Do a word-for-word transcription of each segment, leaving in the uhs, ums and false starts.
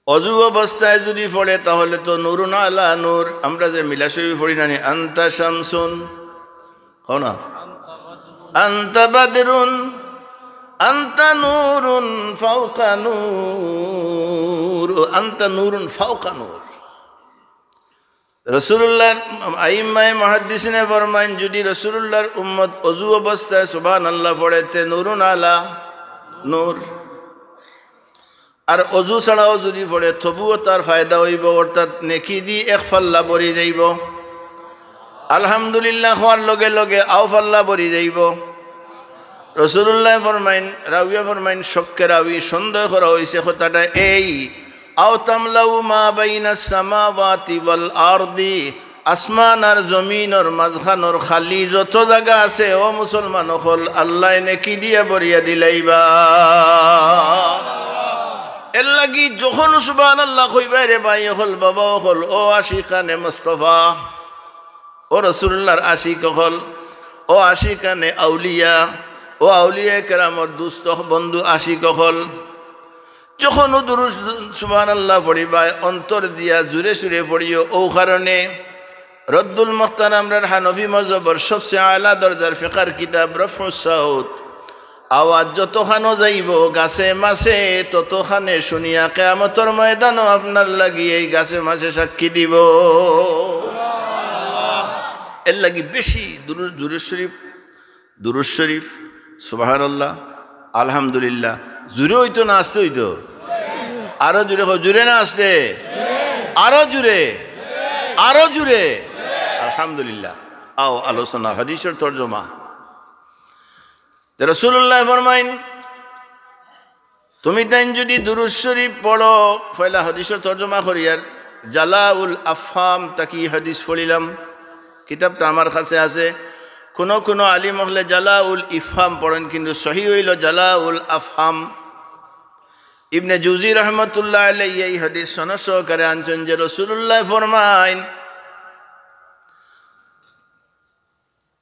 অজু অবস্থায় যদি পড়ে, তাহলে তো নূরুন আলা নূর। আমরা যে মিলাদ শরীফ পড়ি না নি, আনতা শামসুন, কও না, আনতা বাদরুন, আনতা নূরুন ফাওকা নূর, আনতা নূরুন ফাওকা নূর। রাসূলুল্লাহ, আইম্মায়ে মুহাদ্দিসিনে ফরমাইন, যদি রাসূলুল্লাহর উম্মত অজু অবস্থায় সুবহানাল্লাহ পড়ে, তে নূরুন আলা নূর। আর অজু ছাড়াও যদি পড়ে, তবুও তার ফায়দা অইবো, অর্থাৎ নেকি দি এক পাল্লা ভরি যাইবো। আলহামদুলিল্লাহ কওয়ার লগে লগে আও পাল্লা ভরি যাইবো। রাসূলুল্লাহ ফরমাইন, রাউয়ে ফরমাইন, শক্কে রাউই, সন্দেহ করা অইছে কথাটা এই, আও তামলাউ মা বাইনাস সামাওয়াতি ওয়াল আরদি, আসমান আর জমিনর মাঝখানর খালি যত জাগা আছে, ও মুসলমান অকল, আল্লায় নেকি দিয়া ভরিয়া দিলাইবা। এর লাগি যখন সুবহানাল্লাহ কইবায় রে ভাই অকল, বাবা অকল, ও আশিকানে মুস্তফা, ও রাসূলুল্লাহর আশিক অকল, ও আশিকানে আউলিয়া, ও আউলিয়ায়ে কেরামর দুস্ত বন্ধু আশিক অকল, যখন ও দুরুদ সুবহানাল্লাহ পড়িবায়, অন্তর দিয়া জুরে সুরে পড়িও। ও কারণে রদ্দুল মুখতার আমরার হানফি মজহবর সবচে আলা দরজার ফিকার কিতাব রফউস সাউত, আওয়াজ যতখানো যাইবো গাছে মাছে, ততখানে শুনিয়া কিয়ামতর ময়দানো আপনার লাগি এই গাছে মাছে সাক্ষী দিবো। এর লাগি বেশি দুরুদ, দুরুদ শরীফ, দুরুদ শরীফ, সুবহানাল্লাহ, আলহামদুলিল্লাহ, জুরে অইতো না আস্তে অইতো? আরো জুরে কও, জুরে না আস্তে? আরো জুরে, আরো জুরে। আলহামদুলিল্লাহ। আও আলোচনা, হাদিসর তর্জমা। তে রাসূলুল্লাহ ফরমাইন, তুমি তাইন যদি দুরুদ শরীফ পড়ো, পয়লা হাদিসর তর্জমা করিয়ার জালাউল আফহাম থাকি হাদিস পড়িলাম, কিতাবটা আমার কাছে আছে। কোনো কোনো আলিম অকলে জালাউল ইফহাম পড়ইন, কিন্তু সহি অইলো জালাউল আফহাম। ইবনে জুজি রহমতুল্লাহ আলাইহি এই হাদিস সনদ সহকারে আনছইন যে রাসূলুল্লাহ ফরমাইন,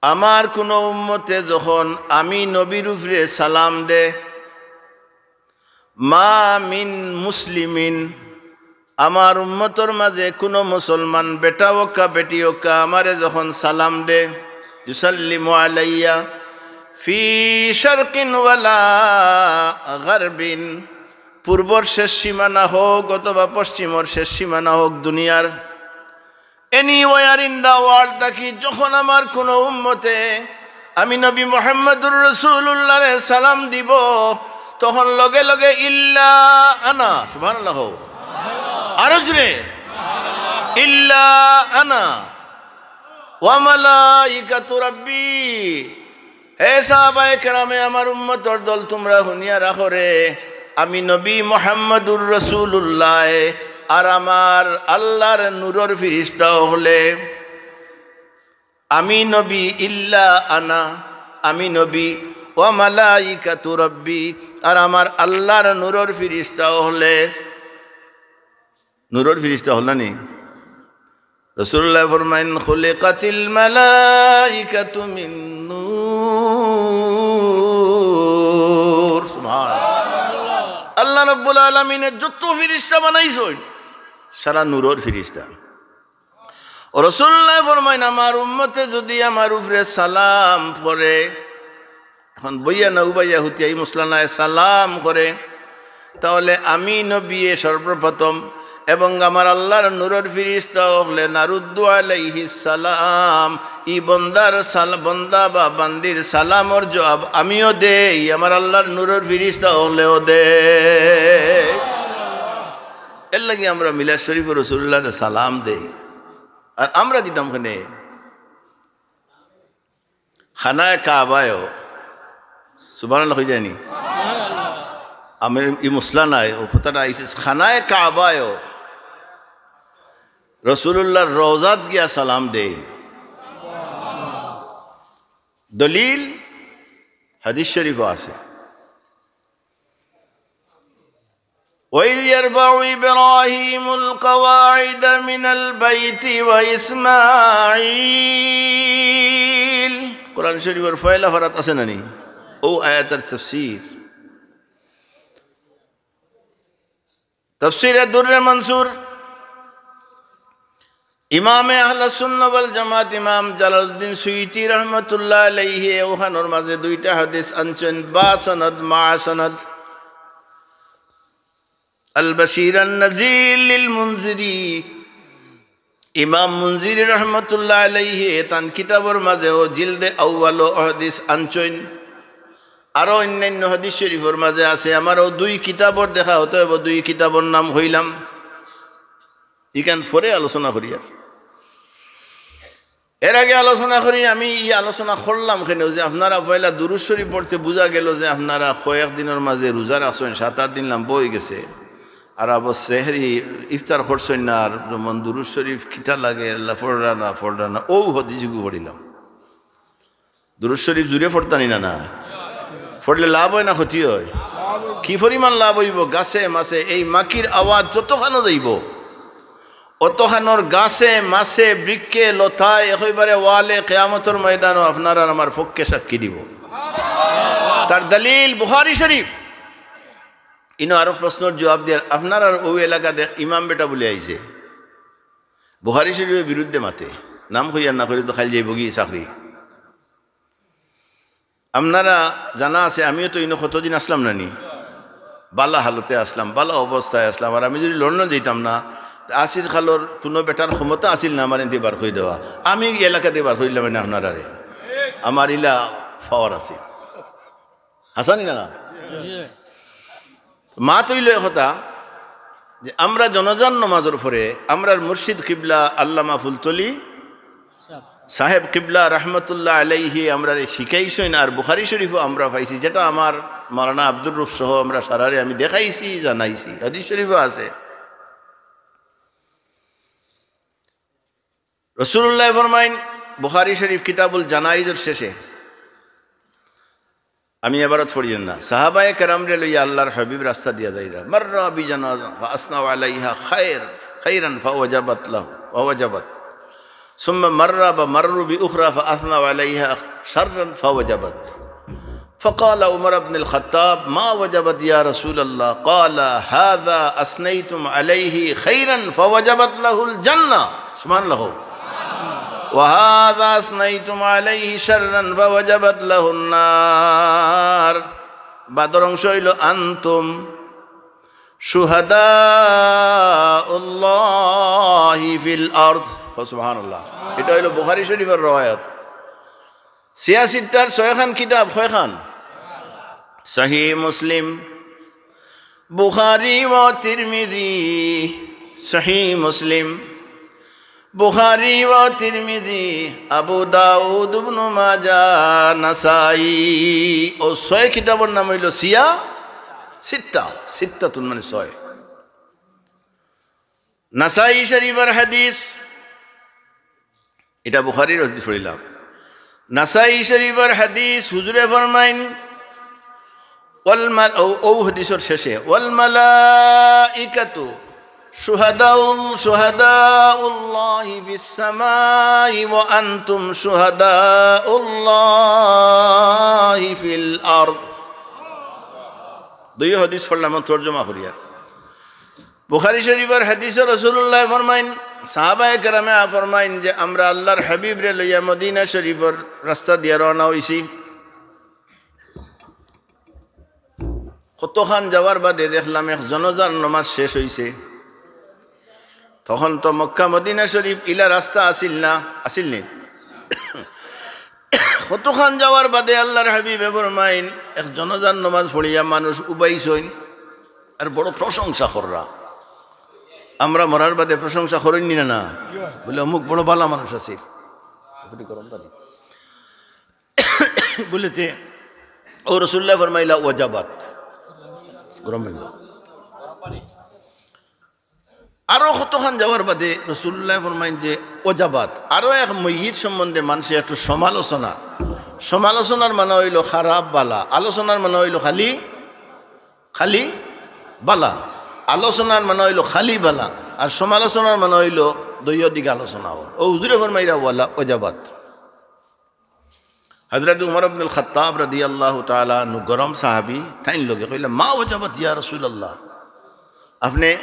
আমার কোনো উম্মতে যখন আমি নবীর উপরে সালাম দে, মা মিন মুসলিমিন, আমার উম্মতর মাঝে কোনো মুসলমান বেটা অউক্কা বেটি অউক্কা আমারে যখন সালাম দে, ইউসাল্লিমু আলাইয়া ফি শারকিন ওয়ালা গারবিন, পূর্বর শেষ সীমানা হোক অথবা পশ্চিমর শেষ সীমানা হোক দুনিয়ার, anywhere in the world থাকি যখন আমার কোনো উম্মতে আমি নবী মুহাম্মদুর রাসূলুল্লাহরে সালাম দিবো, তখন লগে লগে ইল্লা আনা, সুবহানাল্লাহ কও, আরো জুরে, ইল্লা আনা ওয়া মালাইকাতু রাব্বি, হে সাহাবায়ে কেরামে, আমার উম্মতর দল, তুমরা হুনিয়া রাখো রে, আমি নবী মুহাম্মদুর রাসূলুল্লাহ আর আমার আল্লাহর নূরর ফিরিস্তা অকলে, আমি নবী, ইল্লা আনা, আমি নবী, ওয়া মালাইকাতু রাব্বি, আর আমার আল্লাহর নূরর ফিরিস্তা অকলে, নূরর ফিরিস্তা অকল না নি? রাসূলুল্লাহ ফরমাইন, "খুলিকাতিল মালাইকাতু মিন নূর।" সুবহানাল্লাহ। আল্লাহ রাব্বুল আলামিনে যত ফিরিস্তা বানাইছইন, সারা নূরর ফিরিস্তা। ও রাসূলুল্লাহ ফরমাইন, আমার উম্মতে যদি আমার উপরে সালাম করে, এখন বইয়া না উবাইয়া হুতিয়া ই মুসলা নায় সালাম করে, তাহলে আমি নবিয়ে সর্বপ্রথম এবং আমার আল্লাহর নূরর ফিরিস্তা অকলে নারুদ্দু আলাইহিস সালাম, ই বন্দার সাল-, বন্দা বা বান্দির সালামর জবাব আমিও দেই, আমার আল্লাহর নূরর ফিরিস্তা অকলেও দেয়। এর লাগি আমরা মিলাদ শরীফো রাসূলুল্লাহরে সালাম দেই। আর আমরা দিতাম কেনে? খানায়ে কাবায়ও, সুবহানাল্লাহ কই যায়নি? আমি ই মুসলা নায়, ও কথাটা আইছে, খানায়ে কাবায়ও রাসূলুল্লাহর রওজাত গিয়া সালাম দেইন। দলিল হাদিস শরীফো আছে। وإذ يرفع إبراهيم القواعد من البيت وإسماعيل। কোরআন শরীফর পয়লা পারাত আছে না নি? ও আয়াতর তাফসীর। তাফসীরে দুররে মনসুর, ইমামে আহলে সুন্নাহ ওয়াল জামাত ইমাম জালালউদ্দিন সুয়ুতী রহমতুল্লাহ আলাইহি অখানর মাঝে দুইটা হাদিস আনছইন, বা সনদ, মা সনদ। আল বাশীর আন নাযীর লিল মুনজিরী, ইমাম মুনজিরী রহমতুল্লাহ আলাইহি তান কিতাবর মাঝে অউ জিলদে আউয়ালো অউ হাদিস আনছইন। আরো অইন্যান্য হাদিস শরীফর মাঝে আছে। আমার অউ দুই কিতাবর দেখা অইতো অইবো, দুই কিতাবর নাম কইলাম, ইখান পরে আলোচনা করিয়ার। এর আগে আলোচনা করি, আমি ই আলোচনা করলাম কেনে যে আপনারা পয়লা দুরূদ শরীফ পড়তে বুঝা গেল যে আপনারা কয়েক দিনর মাঝে রোজা রাখছইন, সাত আট দিন লাম্বা অইগেছে, আর আবার সেহরি ইফতার করছইন না, আর যেমন দুরূদ শরীফ কিতা লাগে, আল্লাহ পড়রা না, পড়রা না, অউ হাদিসগু পড়িলাম। দুরূদ শরীফ জুরে পড়তা নি না, না? পড়লে লাভ অয় না ক্ষতি অয়? কি পরিমাণ লাভ অইবো? গাছে মাছে এই মাকির আওয়াজ যতখানো যাইবো, অতখানোর গাছে মাছে বৃক্ষে লতায় একেবারে ওয়ালে কিয়ামতর ময়দানও আপনার আর আমার পক্ষে সাক্ষী দিবো। তার দলিল বুখারী শরীফ। ইনো আরো প্রশ্নর জুয়াব দিয়ার, আপনারার অউ এলাকাত এক ইমাম বেটা বুলে আইছে, বুখারী শরীফর বিরুদ্ধে মাতে, নাম কইয়ার না কইলে তো খাইল যাইবোগি চাকরি। আপনারা জানা আছে, আমিও তো ইনো কতদিন আছলাম না নি, বালা হালতে আছলাম, বালা অবস্থায় আছলাম। আর আমি যুদি লন্ডন যাইতাম না, তে আসির খালর কুনু বেটার ক্ষমতা আছিল না আমার ইনতে বার করি দেওয়া। আমি ই এলাকাত বার করিলাম না আপনারারে, আমার ইলা পাওয়ার আছে। হাছা নি না, না? মাত অইলো এ কথা যে আমরা জনাজার নমাজর পরে আমরার মুর্শিদ কিবলা আল্লামা ফুলতলি সাহেব কিবলা রহমতুল্লাহ আলাইহি আমরারে শিখাইছইন, আর বুখারী শরীফও আমরা পাইছি, যেটা আমার মাওলানা আব্দুর রউফ সহ আমরা সারারে আমি দেখাইছি, জানাইছি, হাদিস শরীফও আছে। রাসূলুল্লায় ফরমাইন, বুখারী শরীফ কিতাবুল জানাইজর শেষে, আমি এবারত পড়িয়ার না, সাহাবায়ে কেরামরে লইয়া আল্লার হাবিব রাস্তা দিয়া যাইরা, মাররা বিজানাজা ফাআসনাউ আলাইহা খায়র, খায়রান ফাওয়াজাবাত লাহু, ফাওয়াজাবাত। সুম্মা মাররা বা মাররু বিউখরা ফাআসনাউ আলাইহা শাররান ফাওয়াজাবাত। فقال عمر بن الخطاب: ما وجبت يا رسول الله؟ قال: هذا أثنيتم عليه خيرا فوجبت له الجنة. سبحان الله. وهذا أثنيتم عليه شرا فوجبت له النار. বাদর অংশ অইলো, أنتم شهداء الله في الأرض. সুবহানাল্লাহ। ইটা অইলো বুখারী শরীফর রওয়ায়াত। সিয়া সিত্তার ছয়খান কিতাব, কয়খান? সহিহ মুসলিম, বুখারী ও তিরমিজি। সহিহ মুসলিম, বুখারী ও তিরমিজি, আবু দাউদ, ইবনু মাজাহ, নাসাই। অউ ছয় কিতাবর নাম অইলো সিয়া সিত্তা। সিত্তাতুন মানে ছয়। নাসাই শরীফর হাদিস, ইটা বুখারীর হাদিস পড়িলাম। নাসাই শরীফর হাদিস, হুজুরে ফরমাইন, ওয়াল মাল-, অউ, অউ হাদিসর শেষে, والملائكة شهداء، شهداء الله في السماء وأنتم شهداء الله في الأرض. দুইও হাদিস পড়লাম, তর্জমা করিয়া। বুখারী শরীফর হাদিসো রাসূলুল্লায় ফরমাইন, সাহাবায়ে কেরামে আ ফরমাইন যে, আমরা আল্লার হাবিবরে লইয়া মদিনা শরীফর রাস্তা দিয়া রওনা অইছি। কতখান যাওয়ার বাদে দেখলাম এক জনাজার নমাজ শেষ অইছে। তখন তো মক্কা মদিনা শরীফ ইলা রাস্তা আছিল না, আছিল নি? কতখান যাওয়ার বাদে আল্লার হাবিবে ফরমাইন, এক জনাজার নমাজ পড়িয়া মানুষ উবাইছইন আর বড় প্রশংসা কররা। আমরা মরার বাদে প্রশংসা করইন নি না, না? বুলে, "অমুক বড় বালা মানুষ আছিল।" বুলে তে, অউ রাসূলুল্লায় ফরমাইলা, "ওয়াজাবাত।" গরম পানি দাও। আরো কতখান যাওয়ার বাদে রাসূলুল্লায় ফরমাইন যে, "ওয়াজাবাত।" আরো এক মইয়িত সম্বন্ধে মানষে একটু সমালোচনা। সমালোচনার মানে অইলো খারাপ বালা, আলোচনার মানে অইলো খালি, খালি বালা। আলোচনার মানে অইলো খালি বালা, আর সমালোচনার মানে অইলো দুইও দিকে আলোচনা অর। অউ হুজুরে ফরমাইরা, "ওয়ালা ওয়াজাবাত।" হযরত উমর ইবনুল খাত্তাব রাদিয়াল্লাহু তাআলা আনহু, গরম সাহাবী, তাইন লগে কইলা, "মা ওয়াজাবাত ইয়া রাসূলুল্লাহ?" আপনে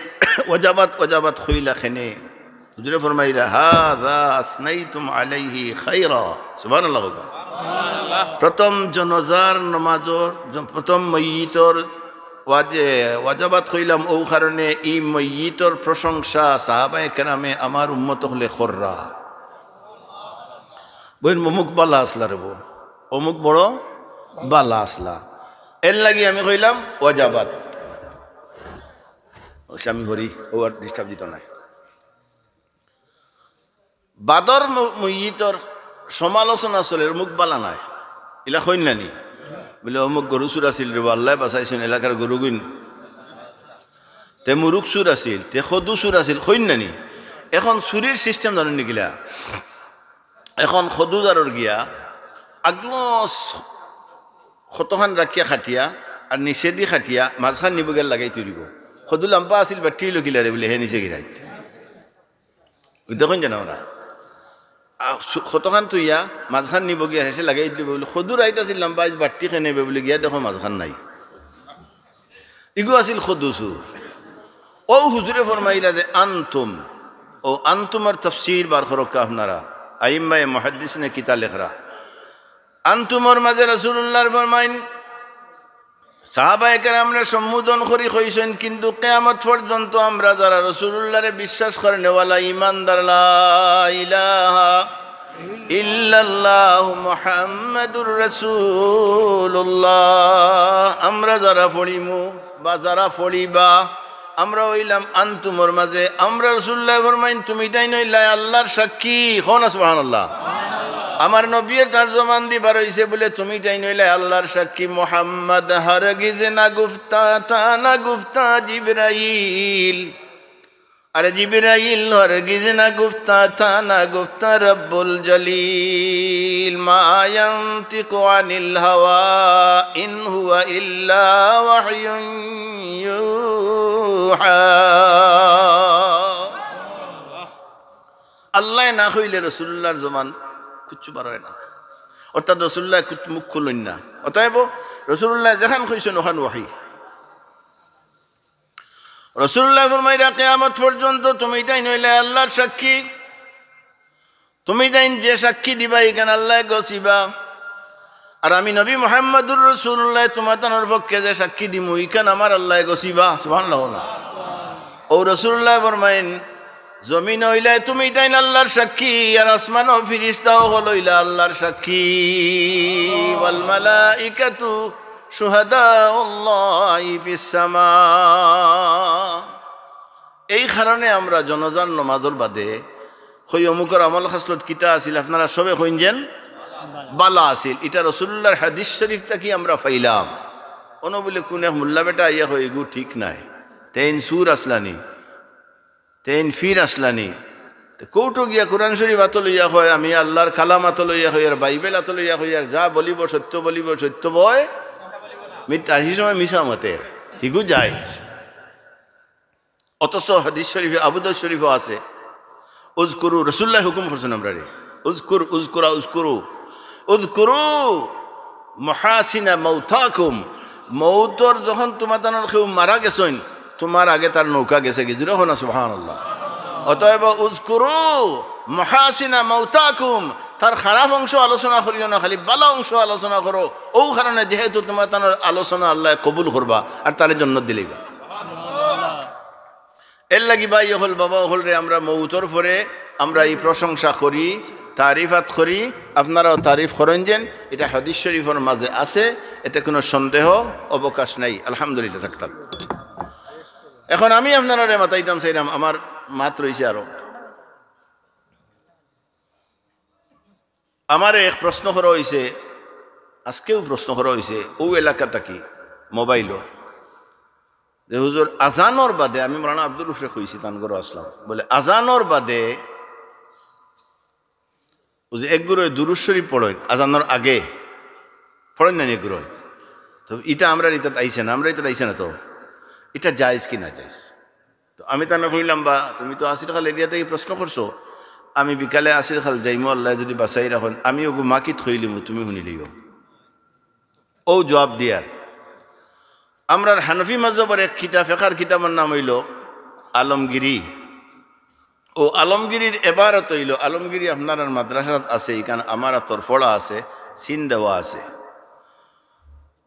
ওয়াজাবাত, ওয়াজাবাত কইলা কেনে? হুজুরে ফরমাইলা, "হাযা আসনাইতুম আলাইহি খায়রা।" সুবহানাল্লাহ কউক্কা। প্রথম জানাজার নমাজর, জ-, প্রথম মইয়িতর ওয়াজে-, ওয়াজাবাত কইলাম, অউ কারণে ই মইয়িতর প্রশংসা সাহাবায়ে কেরামে আমার উম্মত অকলে কররা। বইন, অমুক বালা আছলা রে বো, অমুক বড় বালা আছলা, এরলাগি আমি কইলাম ওয়াজাবাত। অউ আমি করি, অউ আর disturb দিতো নায়। বাদর ম-, মইয়িতর সমালোচনা চলের, অমুক বালা নায়, ইলা কইন না নি? বুলে, "অমুক গরু চুর আছিল রে বো, আল্লায় বাচাইছইন, এলাকার গরুগুইন। তে মুরুগ চুর আছিল, তে খদু চুর আছিল", কইন না নি? এখন চুরির system জানইন নি কিলা? এখন খদু জারর গিয়া আগলো স-, কতখান রাখিয়া কাটিয়া আর নিচেদি কাটিয়া মাঝখান নিবগিয়া লাগাই থই দিবো। খদু লাম্বা আছিল, বাট্টি অইলো কিলা রে বুলে, হে নিচে গিরাইত। অউ দেখইন যেন আমরা। আ, সু-, কতখান থইয়া মাঝখান নিবগিয়া হেষে লাগাই দিবো বুলে, খদু রাইত আছিল লাম্বা, আইজ বাট্টি কেনে বে বুলে, গিয়া দেখো মাঝখান নাই। ইগু আছিল খদু চুর। অউ হুজুরে ফরমাইলা যে আনতুম, অউ আনতুমর তফসির বার করউক্কা আপনারা, আইম্মায়ে মুহাদ্দিসিনে কিতা লেখরা। আনতুমর মাঝে রাসুলুল্লাহর ফরমাইন, সাহাবায়ে কেরামরে সম্বোধন করি কইছইন, কিন্তু কিয়ামত পর্যন্ত আমরা যারা রাসুলুল্লাহরে বিশ্বাস করনেওয়ালা ইমানদার, লা ইলাহা ইল্লাল্লাহু মুহাম্মাদুর রাসুলুল্লাহ, আমরা যারা পড়িমু বা যারা পড়িবা, আমরা অইলাম আনতুমর মাঝে। আমরা রাসুলুল্লায় ফরমাইন, তুমিতাইন অইলায় আল্লার সাক্ষী। কও না সুবহানাল্লাহ। আমার নবীয়ে তার জবান দি বার অইছে বুলে, তুমিতাইন অইলায় আল্লার সাক্ষী। মুহাম্মদ হারগিজ না গুফতা থা, না গুফতা জিবরাইল। আরে জিবরাইল হারগিজ না গুফতা থা, না গুফতা রব্বুল জলিল। মা ইয়ানতিকু আনিল হাওয়া, ইন হুয়া ইল্লা ওয়াহয়ুন ইউহা। আল্লায় না কইলে রাসুলুল্লাহর জবান কুচ্ছু বার অয় না, অর্থাৎ রাসুলুল্লায় কুচ্ছু মুখ খুলইন না। অতএব রাসুলুল্লায় যেখান কইছইন অখান ওয়াহি। রাসুলুল্লায় ফরমাইরা, কিয়ামত পর্যন্ত তুমিতাইন অইলায় আল্লার সাক্ষী। তুমিতাইন যে সাক্ষী দিবায়, ইখান আল্লায় গছিবা। আর আমি নবী মুহাম্মাদুর রাসুলুল্লায় তুমাতানর পক্ষে যে সাক্ষী দিমু, ইখান আমার আল্লায় গছিবা। সুবহানাল্লাহ। অউ রাসুলুল্লায় ফরমাইন, জমিন অইলায় তুমিতাইন আল্লার সাক্ষী, আর আসমানো ফিরিস্তা অকল অইলা আল্লার সাক্ষী। ওয়াল মালাইকাতু শুহাদাউল্লাহি ফিস সামা। এই কারণে আমরা জানাজার নমাজর বাদে কই, অমুকর আমল খাসলত কিতা আছিল, আপনারা সবে কইন যেন বালা আছিল। ইটা রাসুলুল্লাহর হাদিস শরিফ থাকি আমরা পাইলাম। অনো বুলে কুন এক মোল্লা বেটা আইয়া কয়, ইগু ঠিক নায়, তেইন চুর আছলা নি, তেইন ফির আছলা নি। তে কোর্টো গিয়া কোরআন শরিফ আতো লইয়া কয়, আমি আল্লার কালাম আতো লইয়া কই, আর বাইবেল আতো লইয়া কই, আর যা বলিবো সত্য বলিবো, সত্য বয় মিথ্যা, হি সময় মিছা মাতের, হিগু জায়েজ। অথচ হাদিস শরিফে, আবু দাউদ শরিফো আছে, উযকুরু, রাসুলুল্লায় হুকুম করছইন আমরারে, উযকুর, উযকুরা, উযকুরু, উযকুরু মাহাসিনা মাউতাকুম। মউতর যখন তুমাতানর কেউ মারা গেছইন, তুমার আগে তার নৌকা গেছেগি। জুরে কও না সুবহানাল্লাহ। অতএব উযকুরু মাহাসিনা মাউতাকুম, তার খারাপ অংশ আলোচনা করিও না, খালি বালা অংশ আলোচনা করো। অউ কারণে যেহেতু তুমাতানর আলোচনা আল্লায় কবুল করবা আর তারে জন্নত দিলাইবা। এরলাগি ভাই অকল, বাবা অকলরে আমরা মউতর পরে আমরা ই প্রশংসা করি, তারিফাত করি, আপনারাও তারিফ করইন যেন, ইটা হাদিস শরিফর মাঝে আছে, এতে কুনু সন্দেহ অবকাশ নাই। আলহামদুলিল্লাহ থাকতাম। এখন আমি আপনারারে মাতাইতাম চাইরাম, আমার মাত রইছে আরো। আমারে এক প্রশ্ন করা অইছে, আজকেউ প্রশ্ন করা অইছে, অউ এলাকা থাকি মোবাইলো, যে হুজুর আজানর বাদে, আমি মৌলানা আব্দুর রউফরে কইছি, তান ঘরো আছলাম, বুলে আজানর বাদে অউ যে একগুরে দুরুদ শরিফ পড়ইন, আজানর আগে পড়ইন না নি একগুরে, তো ইটা আমরার ইতাত আইছে না, আমরার ইতাত আইছে না, তো ইটা জায়েজ কি না জায়েজ? তো আমি তানে কইলাম, বা তুমি তো আসির খাল এরিয়া থাকি প্রশ্ন করছো, আমি বিকালে আসির খাল যাইমু, আল্লায় যুদি বাচাই রাখইন, আমি অগু মাকিত কইলিমু, তুমি হুনিলিও। অউ জুয়াব দিয়ার। আমরার হানাফি মাযহাবর এক কিতাব, ফিকহর কিতাবর নাম অইলো আলমগিরি। অউ আলমগিরির এবারত অইলো, আলমগিরি আপনারার মাদ্রাসাত আছে, ইখান আমার আতর পড়া আছে, চিন দেওয়া আছে।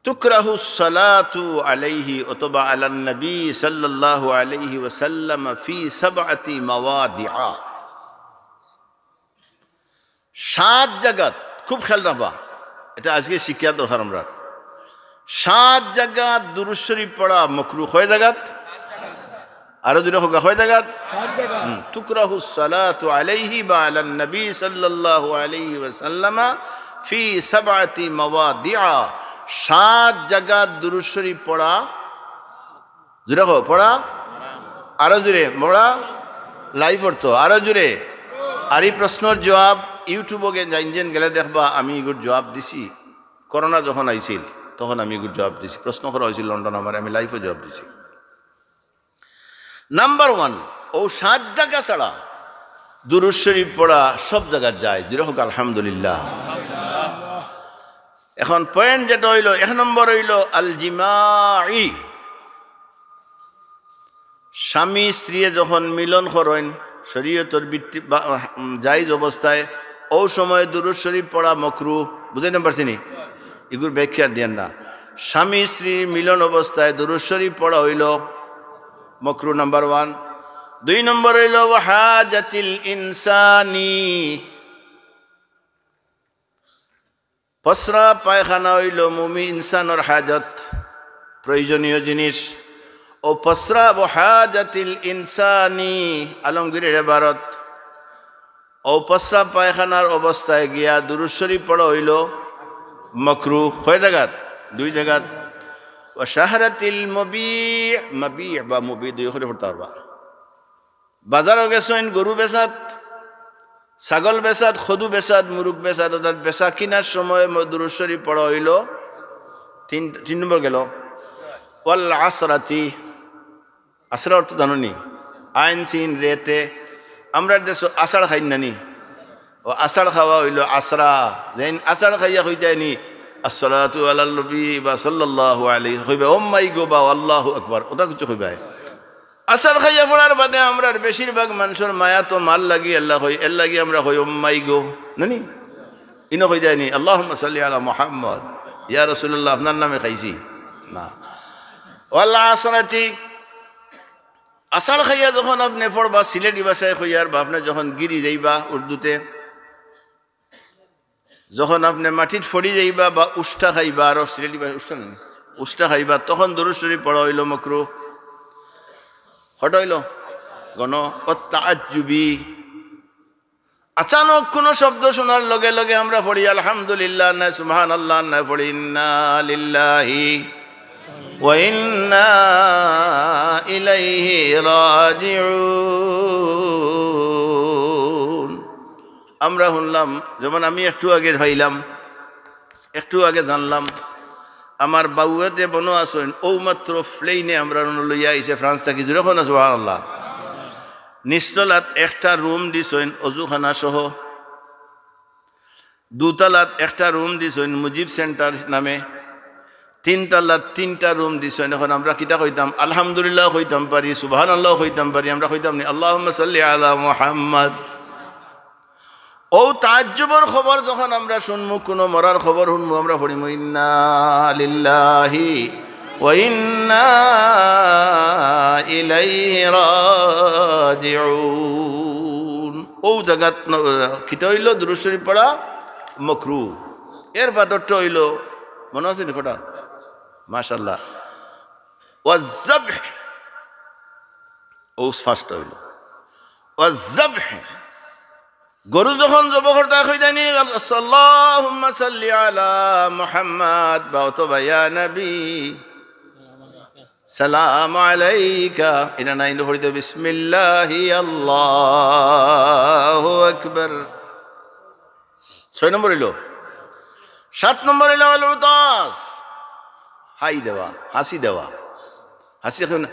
তুকরাহু সালাতু আলাইহি অথবা আলান নবী সাল্লাল্লাহু আলাইহি ওয়াসাল্লাম ফি সাবআতি মাওয়াদিআ। সাত জাগাত, খুব খেয়াল রাখবা, ইটা আজকে শিক্ষা দরকার আমরার। সাত জাগাত দুরূদ শরীফ পড়া মকরুহ। কয় জাগাত? আরো জোরে কউক্কা, কয় জাগাত? সাত জাগাত। হুম, তুকরাহু সালাতু আলাইহি বা আলান নবী সাল্লাল্লাহু আলাইহি ওয়াসাল্লাম ফি সাবআতি মাওয়াদিআ। সাত জাগাত দুরূদ শরীফ পড়া জোরে কও, পড়া? আরো জোরে, পড়া? Live অইতো, আরো জোরে। আর ই প্রশ্নর জুয়াব YouTube-ও গে-, যাইন যেন গেলে দেখবা, আমি ইগুর জুয়াব দিছি। করোনা যখন আইছিল, তখন আমি ইগুর জুয়াব দিছি। প্রশ্ন করা অইছিল লন্ডন আমারে, আমি live-ও জুয়াব দিছি। Number one, অউ সাত জাগা ছাড়া দুরূদ শরীফ পড়া সব জাগাত জায়েজ। জোরে কউক্কা আলহামদুলিল্লাহ। এখন point যেটা অইলো, এক নম্বর অইলো আল জিমাই। স্বামী স্ত্রীয়ে যখন মিলন করইন শরীয়তর ভিত্তি বা, উম, জায়েজ অবস্থায়, অউ সময় দুরূদ শরীফ পড়া মকরুহ। বুঝাইতাম পারছি নি? ইগুর ব্যাখ্যা দিয়ার না। স্বামী স্ত্রীর মিলন অবস্থায় দুরূদ শরীফ পড়া অইলো মকরুহ, number one। দুই নম্বর অইলো ওয়া হাজাতিল ইনসানি। প্রস্রাব পায়খানা অইলো মুমিন ইনসানর হাজত, প্রয়োজনীয় জিনিস। অউ প্রস্রাব, হাজাতিল ইনসানি, আলমগীরের এবারত। অউ প্রস্রাব পায়খানার অবস্থায় গিয়া দুরূদ শরীফ পড়া অইলো মকরুহ। কয় জাগাত? দুই জাগাত। ওয়া শাহরাতিল মবি, মবি বা মুবি দুই অক্ষরে পড়তা পারবা। বাজারো গেছইন গরু বেচাত, ছাগল বেচাত, খদু বেচাত, মুরুগ বেচাত, অর্থাৎ বেচা কিনার সময় ম-, দুরূদ শরীফ পড়া অইলো। তিন, তিন নম্বর গেলো। ওয়াল আসরাতি, আসরা অর্থ জানো নি? আইন সিন রেতে। আমরার দেশো আষাঢ় খাইন না নি? অউ আষাঢ় খাওয়া অইলো আসরা। যেইন আষাঢ় খাইয়া কইতায় নি, "আসসালাতু আলান নবী" বা "সাল্লাল্লাহু আলাইহি", কইবা, "ও মাই গো" বা "আল্লাহু আকবার", অটা কিছু কইবায়। আষাঢ় খাইয়া পড়ার বাদে আমরার বেশিরভাগ মানষর মায়াত মার লাগি, এরলাগি কই, এরলাগি আমরা কই, "ও মাই গো", না নি? ইনো কইতায় নি, "আল্লাহুম্মা সাল্লি আলা মুহাম্মদ, ইয়া রাসূলুল্লাহ, আপনার নামে খাইছি"? না। ওয়াল আসরাতি, আষাঢ় খাইয়া যখন আপনে পড়বা, সিলেটি ভাষায় কইয়ার, বা আপনে যখন গিরি যাইবা উর্দুতে, যখন আপনে মাটিত পড়ি যাইবা বা উষ্টা খাইবা, আরো সিলেটি ভাষায় উষ্টা নানি, উষ্টা খাইবা, তখন দুরূদ শরীফ পড়া অইলো মকরুহ। কয়টা অইলো? গণ। ওয়াত তাআজ্জুবি, আচানক কুনু শব্দ হুনার লগে লগে আমরা পড়ি আলহামদুলিল্লাহ, নায় সুবহানাল্লাহ, নায় পড়ি ইন্না লিল্লাহি ওয়া ইন্না ইলাইহি রাজিউন। আমরা হুনলাম, যেমন আমি একটু আগে পাইলাম, একটু আগে জানলাম, আমার বাউয়েতে বনো আছইন, অউ মাত্র plane-এ আমরারে লইয়া আইছে ফ্রান্স থাকি, জোরে কও না সুবহানাল্লাহ। নিচতলাত একটা room দিছইন অজুখানা সহ, দুতলাত একটা room দিছইন মুজিব সেন্টার নামে, তিনতলাত তিনটা room দিছইন। এখন আমরা কিতা কইতাম? আলহামদুলিল্লাহ কইতাম পারি, সুবহানাল্লাহ কইতাম পারি, আমরা কইতাম নি আল্লাহুম্মা সাল্লি আলা মুহাম্মদ। অউ তাজ্জুবর খবর যখন আমরা হুনমু, কুনু মরার খবর হুনমু, আমরা পড়িমু, "ইন্না লিল্লাহি ওয়া ইন্না ইলাইহি রাজিউন।" অউ জাগাত ন-, কিতা অইলো? দুরূদ শরীফ পড়া মকরুহ। এর বাদরটা অইলো, মনো আছে নি কয়টা? মাশাআল্লাহ। ওয়াজ-জাবহ। অউ first অইলো। ওয়াজ-জাবহ। গরু যখন জবো করতা কইতায় নি, "আল্লাহুম্মা সাল্লি আলা মুহাম্মাদ" বা অথবা "ইয়া নবী সালাম আলাইকা", ইটা নায়, ইনো পড়িতা "বিসমিল্লাহি আল্লাহু আকবার।" ছয় নম্বর অইলো। সাত নম্বর অইলো আল উতাস, হাই দেওয়া, হাসি দেওয়া। হাসি এখন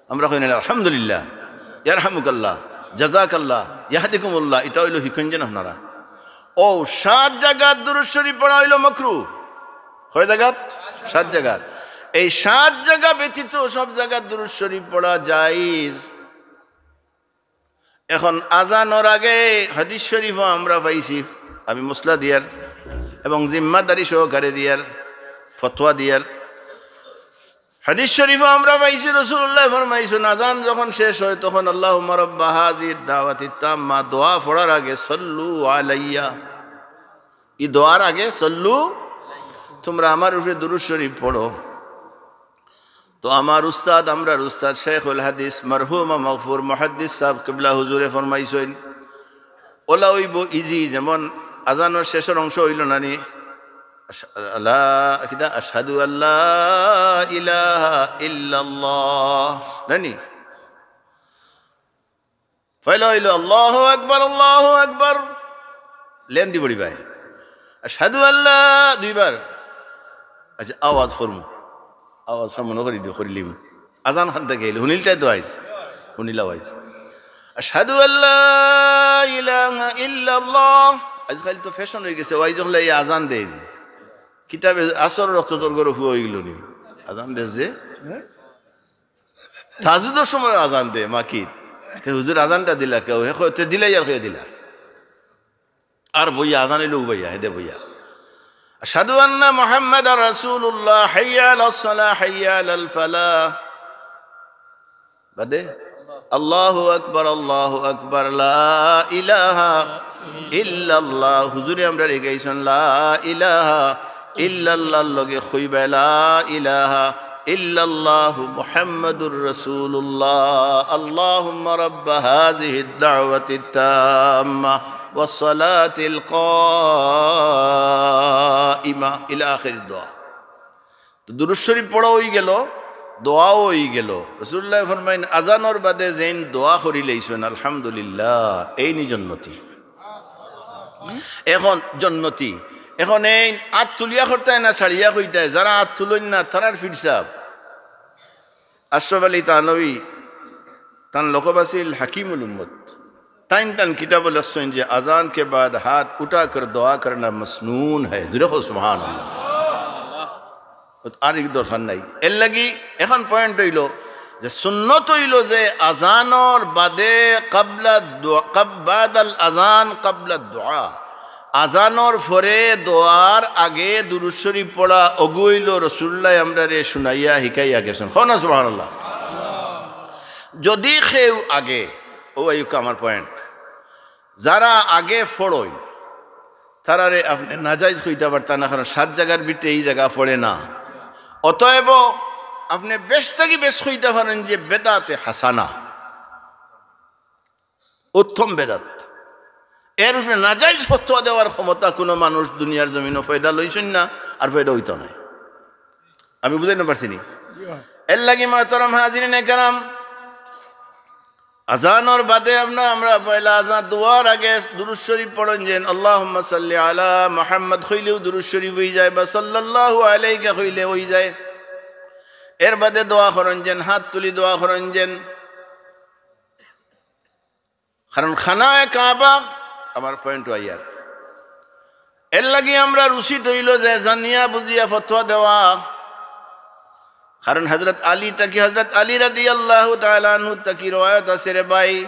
আমরা কই না, "আলহামদুলিল্লাহ, ইয়ারহামুকাল্লাহ, জাযাকাল্লাহ, ইয়াহদিকুমুল্লাহ", ইটা অইলো হিকইন যেন আপনারা। অউ সাত জাগাত দুরূদ শরীফ পড়া অইলো মকরুহ। কয় জাগাত? সাত জাগাত। এই সাত জাগা ব্যতীত সব জাগাত দুরূদ শরীফ পড়া জায়েজ। এখন আজানর আগে হাদিস শরীফও আমরা পাইছি, আমি মসলা দিয়ার এবং জিম্মাদারি সহকারে দিয়ার, ফতোয়া দিয়ার। হাদিস শরীফও আমরা পাইছি, রাসূলুল্লাহ ফরমাইছইন, আজান যখন শেষ হয়, তখন "আল্লাহুম্মা রাব্বা হাযিহিদ দাওয়াতিত তাম্মা", দোয়া পড়ার আগে "সল্লু আলাইয়া", ই দোয়ার আগে "সল্লু", তোমরা আমার উপরে দুরূদ শরীফ পড়ো। তো আমার উস্তাদ, আমরার উস্তাদ শেখুল হাদিস মরহুম মাগফুর মুহাদ্দিস সাহেব কিবলা হুজুরে ফরমাইছইন, ওলা অইবো ইজি, যেমন আজানর শেষর অংশ অইলো না নি, আশ-, আলা-, কিতা? "আশহাদু আল্লা ইলাহা ইল্লাল্লাহ", না নি? পয়লা অইলো "আল্লাহু আকবার, আল্লাহু আকবার", লেন দি পড়িবায়। "আশহাদু আল্লা", দুইবার। আচ্ছা, আওয়াজ করমু, আওয়াজ সামনে করি দিও, করিলিমু। আজান খান থাকি আইলো, হুনিলতায় তো আইজ, হুনিলাও আইজ। "আশহাদু আল্লা ইলাহা ইল্লাল্লাহ", আজকাল তো ফ্যাশন অইগেছে, ওয়াইজ অকলে এই আজান দেইন। কিতাবে আসর রক্ত তোর গরু ফুয়া অইগেলো নি? আজান দেশ যে, হ্যাঁ? তাহাজ্জুদর সময় আজান দে, মাকিত। তে হুজুর আজানটা দিলা কেউ, হে কয়, তে দিলাই আর কয়ে দিলা। আর বইয়া আজান অইলো বইয়া, হেদে বইয়া। "আশহাদু আন্না মুহাম্মাদার রাসূলুল্লাহ, হাইয়া আলাস সালাহ, হাইয়া আলাল ফালাহ।" বাদে, "আল্লাহু আকবার, আল্লাহু আকবার, লা ইলাহা ইল্লাল্লাহ।" হুজুরে আমরারে হিকাইছইন, "লা ইলাহা ইল্লাল্লাহর লগে কইবায়, লা ইলাহা ইল্লাল্লাহু মুহাম্মাদুর রাসূলুল্লাহ। আল্লাহুম্মা রাব্বা হাযিহিদ দাওয়াতিত তাম্মা ওয়াস সালাতিল কাইমা", ইলা আখির দোয়া। তো দুরূদ শরীফ পড়া অইগেলো, দোয়াও অইগেলো। রাসূলুল্লায় ফরমাইন, আজানর বাদে যেইন দোয়া করিলাইছইন, আলহামদুলিল্লাহ, এইনই জন্নতি। এখন জন্নতি, এখন এইন আত তুলিয়া করতায় না ছাড়িয়া কইতায়? যারা আত তুলইন না, তারার ফিরসাব। আশরাফ আলী থানভী, তান লকব আছিল হাকিমুল উম্মত। তাইন তান কিতাবো লেখছইন যে আজান কে বাদ হাত উঠাকর দোয়া করনা মসনুন হ্যায়। জুরে কও সুবহানাল্লাহ। আর এক দরকার নাই। এর লাগি এখন পয়েন্ট অইলো যে সুন্নত অইলো যে আজানর বাদে কাবলা দোয়া, কাব-, বাদাল আজান কাবলা দোয়া, আজানর পরে দোয়ার আগে দুরূদ শরীফ পড়া, অগু অইলো রাসূলুল্লায় আমরারে শুনাইয়া হিকাইয়া গেছইন। কও না সুবহানাল্লাহ। যদি কেউ আগে, অউ আইউক্কা আমার পয়েন্ট, যারা আগে পড়ইন, তারারে আপনে নাজাইজ কইতা পারতা না, কারণ সাত জাগার ভিতরে ই জাগা পড়ে না। অতএব আপনে বেশ থাকি বেশ কইতা পারইন যে বেদাতে হাসানা, উত্তম বেদাত। এর উপরে নাজাইজ ফতোয়া দেওয়ার ক্ষমতা কুনু মানুষ দুনিয়ার জমিনো পয়দা লইছইন না, আর পয়দা অইতো নায়। আমি বুঝাইতাম পারছি নি? এর লাগি মহতরম হাজিরিনে কেরাম, আজানর বাদে আমরা, আমরা পয়লা আজান দোয়ার আগে দুরূদ শরীফ পড়ইন যেন, আল্লাহুম্মা সাল্লি আলা মুহাম্মাদ কইলেও দুরূদ শরীফ অইযায়, বা সাল্লাল্লাহু আলাইকা কইলে অইযায়। এর বাদে দোয়া করইন যেন, হাত তুলি দোয়া করইন যেন। কারণ খানায়ে কাবা, আমার পয়েন্ট অইয়ার। এর লাগি আমরার উচিত অইলো যে জানিয়া বুঝিয়া ফতোয়া দেওয়া। কারণ হযরত আলী থাকি, হযরত আলী রাদিয়াল্লাহু তাআলা আনহু থাকি রওয়ায়াত আছে রে ভাই,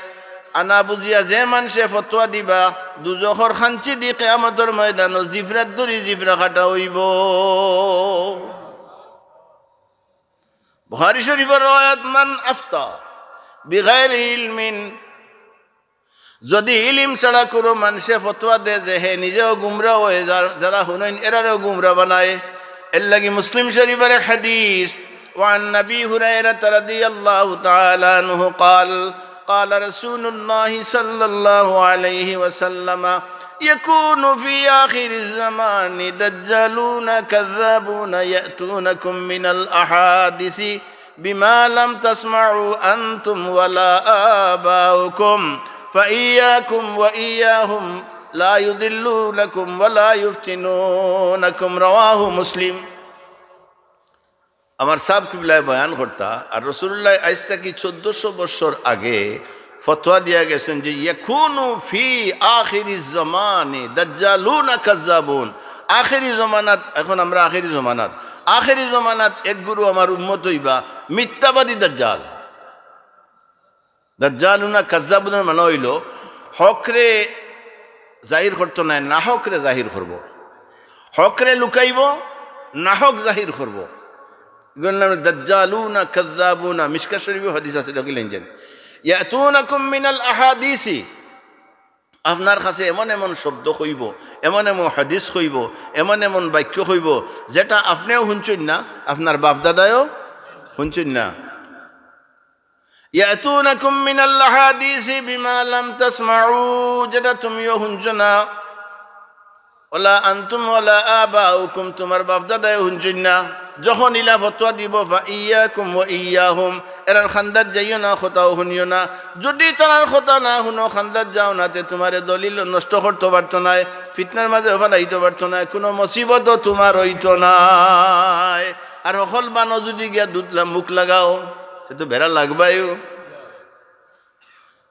আনা বুঝিয়া যে মানষে ফতোয়া দিবা, দুজখর খাঞ্চিদি কিয়ামতর ময়দানো জিফরাত ধরি জিফরা কাটা অইবো। বুখারী শরীফর রওয়ায়াত, মান আফতা বিগাইরি ইলমিন, যদি ইলিম ছাড়া কুনু মানষে ফতোয়া দেয় যে হে নিজেও গুমরা অয়, যার-, যারা হুনইন এরারেও গুমরা বানায়। এর লাগি মুসলিম শরীফর এক হাদিস, ওয়ান আবি হুরায়রা রাদিয়াল্লাহু তাআলা আনহু قال، قال رسول الله صلى الله عليه وسلم، يكون في آخر الزمان دجالون كذابون يأتونكم من الأحاديث بما لم تسمعوا أنتم ولا آباؤكم فإياكم وإياهم لا يضلونكم ولا يفتنونكم. رواه مسلم. আমার সাব কিবলায় বয়ান করতা, আর রাসূলুল্লায় আইজ থাকি চৌদ্দশো বছর আগে ফতোয়া দিয়া গেছইন যে, "ইয়াকুনু ফি আখিরি জামানি দাজ্জালুনা কাজ্জাবুন।" আখেরি জমানাত, এখন আমরা আখেরি জমানাত, আখেরি জমানাত এক গুরু আমার উম্মত অইবা মিথ্যাবাদী দাজ্জাল। দাজ্জালুনা কাজ্জাবুনার মানে অইলো হকরে জাহির করতো নায়, নাহকরে জাহির করবো। হকরে লুকাইবো, নাহক জাহির করবো। ইগুর নামে দাজ্জালুনা কাজ্জাবুনা। মিশকাত শরীফো হাদিস আছে, দেখিলাইন যেন। ইয়াতুনাকুম মিনাল আহাদিসি। আপনার কাছে এমন এমন শব্দ কইবো, এমন এমন হাদিস কইবো, এমন এমন বাক্য কইবো, যেটা আপনেও হুনছইন না, আপনার বাপ-দাদায়ও হুনছইন না। ইয়াতুনাকুম মিনাল আহাদিসি বিমা লাম তাসমাউ, যেটা তুমিও হুনছো না। ওয়ালা আনতুম ওয়ালা আবাউকুম, তুমার বাপ-দাদায়ও হুনছইন না। যখন ইলা ফতোয়া দিবো, ফাইয়াকুম ওয়া ইয়াহুম, এরার খান্দাত যাইও না, কথাও হুনিও না। যুদি তারার কথা না হুনো, খান্দাত যাও না, তে তুমারে দলিল নষ্ট করতো পারতো নায়, ফিতনার মাঝে ফালাইতো পারতো নায়, কুনু মুসিবতও তুমার অইতো নায়। আর হকল বানো যুদি গিয়া দুধ লা-, মুখ লাগাও, তে তো বেড়া লাগবায়ও।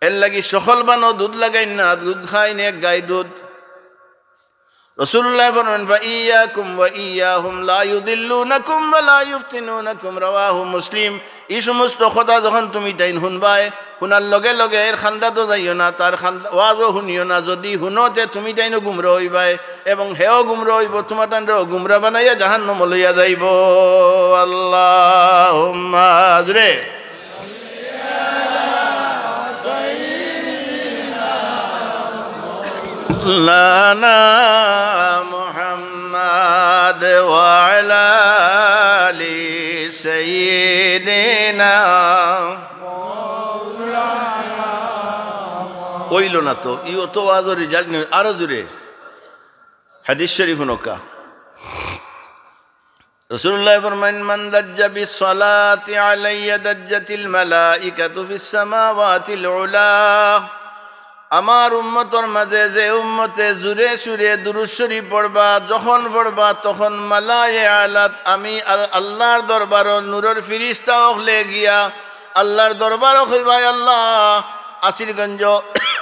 এরলাগি হকল বানো দুধ লাগাইন না, দুধ খাইন এক গাই দুধ। রাসূলুল্লায় ফরমাইন, "ফাইয়াকুম ওয়া ইয়াহুম লা ইউদিল্লুনাকুম ওয়া লা ইউফতিনুনাকুম", রাওয়াহু মুসলিম। ই সমস্ত কথা যখন তুমিতাইন হুনবায়, হুনার লগে লগে এর খান্দাতো যাইও না, তার খান্দা-, ওয়াজও হুনিও না। যুদি হুনো, তে তুমিতাইনও গুমরা অইবায় এবং হেও গুমরা অইবো, তুমাতানরেও গুমরা বানাইয়া জাহান্নামো লইয়া যাইবো। আল্লাহুম্মা আজরে। مولانا محمد وعلى آل سيدنا। অইলো না তো, ই অত ওয়াজর result নায়, আরো জুরে। হাদিস শরীফ হুনউক্কা। রাসূলুল্লায় ফরমাইন, "মান দাজ্জা বিস সালাতি আলাইয়া দাজ্জাতিল মালাইকাতু ফিস সামাওয়াতিল উলা।" আমার উম্মতর মাঝে যে উম্মতে জুরে সুরে দুরূদ শরীফ পড়বা, যখন পড়বা তখন মালায়ে আলাত আমি আর আল্লার দরবারো নূরর ফিরিস্তা অকলে গিয়া আল্লার দরবারো কইবা, "আল্লাহ, আসিরগঞ্জ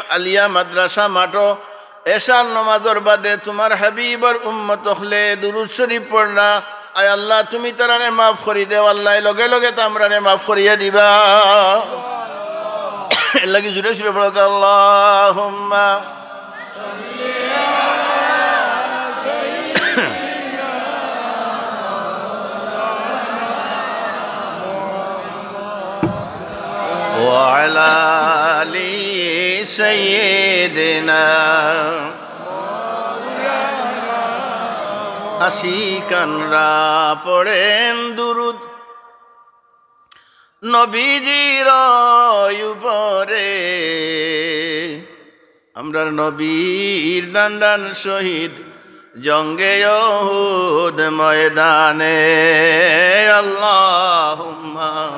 আলিয়া মাদ্রাসা মাঠো এশার নমাজর বাদে তুমার হাবিবর উম্মত অকলে দুরূদ শরীফ পড়রা। আয় আল্লাহ, তুমি তারারে মাফ করি দেও।" আল্লায় লগে লগে তে আমরারে মাফ করিয়া দিবা। এরলাগি জুরে সুরে পড়উক্কা, আল্লাহুম্মা। وعلى آل سيدنا। আশিকানরা পড়েন দুরূদ নবীজির উপরে। আমরার নবীর দান দান শহীদ জঙ্গে উহুদ ময়দানে। আল্লাহুম্মা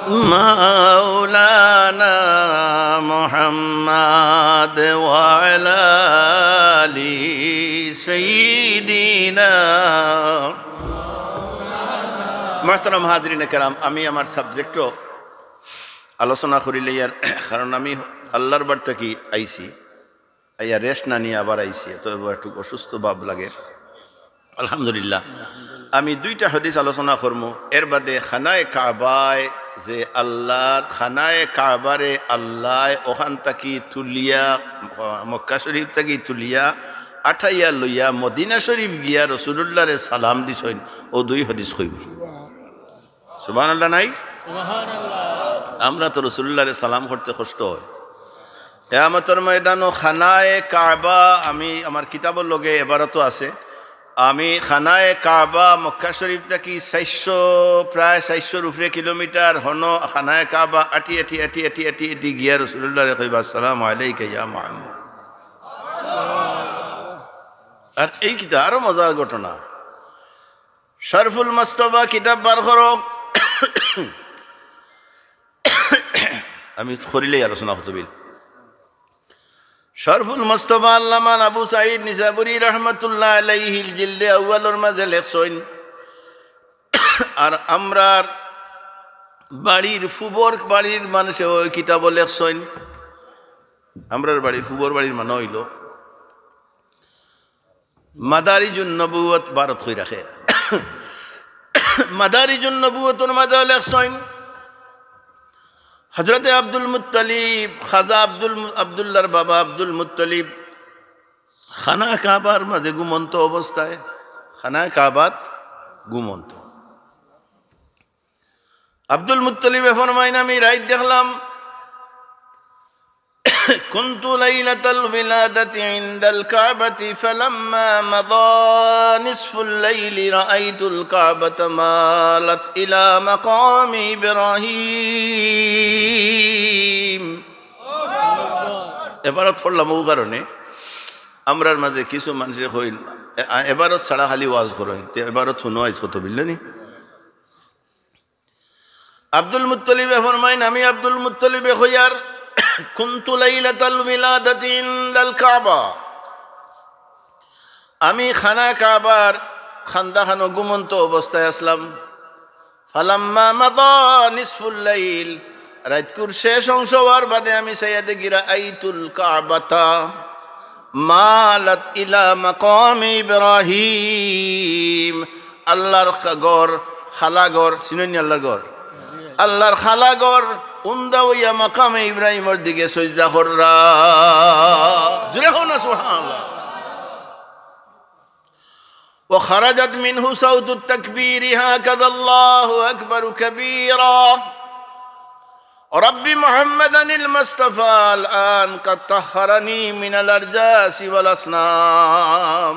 মাওলানা মুহাম্মদ ওয়া আলা আলি সাইয়্যিদিনা। মুহতারাম হাজিরিনে কেরাম, আমি আমার subject-ও আলোচনা করিলাইয়ার, কারণ আমি আল্লার বাড়ি থাকি আইছি, আইয়া rest না নিয়া আবার আইছি, তো একটু অসুস্থ ভাব লাগের। আলহামদুলিল্লাহ, আমি দুইটা হাদিস আলোচনা করমু। এর বাদে খানায়ে কাবায় যে আল্লার, খানায়ে কাবারে আল্লায় অখান থাকি তুলিয়া, মক্কা শরীফ থাকি তুলিয়া, আঠাইয়া লইয়া মদিনা শরীফ গিয়া রসুলুল্লারে সালাম দিছইন, অউ দুই হাদিস কইমু। সুবহানাল্লাহ নাই? আমরা তো রসুলুল্লারে সালাম করতে কষ্ট অয়। কিয়ামতর ময়দানো খানায়ে কাবা, আমি আমার কিতাবর লগে এবারতও আছে, আমি খানায়ে কাবা মক্কা শরীফ থাকি চাইরশো, প্রায় চাইরশোর উপরে কিলোমিটার, হনো খানায়ে কাবা আটি আটি আটি আটি আটি আটি গিয়া রসুলুল্লারে কইবা, "আসসালামু আলাইকা ইয়া মুহাম্মদ।" আর এই কিতা আরো মজার ঘটনা, শরফুল মুস্তফা কিতাব বার করো। আমি করিলাই আলোচনা হতবিল। শরফুল মুস্তফা আল্লামা আবু সাঈদ নিসাবুরি রহমতুল্লাহ আলাইহির জিলদে আউয়ালর মাঝে লেখছইন, আর আমরার বাড়ির ফুবর বাড়ির মানুষে অউ কিতাবও লেখছইন। আমরার বাড়ির ফুবর বাড়ির মানে অইলো মাদারিজুন নবুয়ত ভারত কই রাখে। মাদারিজুন নবুয়তর মাঝে লেখছইন, হযরতে আব্দুল মুত্তালিব, খাজা আব্দুল মু-, আব্দুল্লাহর বাবা আব্দুল মুত্তালিব খানা কাবার মাঝে ঘুমন্ত অবস্থায়, খানা কাবাত ঘুমন্ত। আব্দুল মুত্তালিবে ফরমাইন, আমি রাইত দেখলাম, كنت ليلة الولادة عند الكعبة فلما مضى نصف الليل رأيت الكعبة مالت إلى مقام إبراهيم. এবারত পড়লাম অউ কারণে, আমরার মাঝে কিছু মানষে কইন, এ-, আ-, এবারত ছাড়া খালি ওয়াজ করইন, তে এবারত হুনো আইজ কত বিল্লানি। আব্দুল মুত্তালিবে ফরমাইন, আমি আব্দুল মুত্তালিবে কইয়ার, كنت ليلة الولادة عند الكعبة, আমি খানা কাবার কান্দাখানো ঘুমন্ত অবস্থায় আছলাম। فلما مضى نصف الليل, রাইতকুর শেষ অংশ অওয়ার বাদে আমি চাইয়া দেখি, رأيت الكعبة مالت إلى مقام إبراهيم, আল্লাহর খ-, ঘর, খালা ঘর, চিনইন নি আল্লাহর ঘর? আল্লাহর খালা ঘর উন্দা অইয়া মাকামে ইব্রাহিমর দিকে সইজদা কররা। জুরে কও না সুবহানাল্লাহ। وخرجت منه صوت التكبير هكذا الله أكبر كبيرا. رب محمدا المصطفى الآن قد طهرني من الأرجاس والأصنام.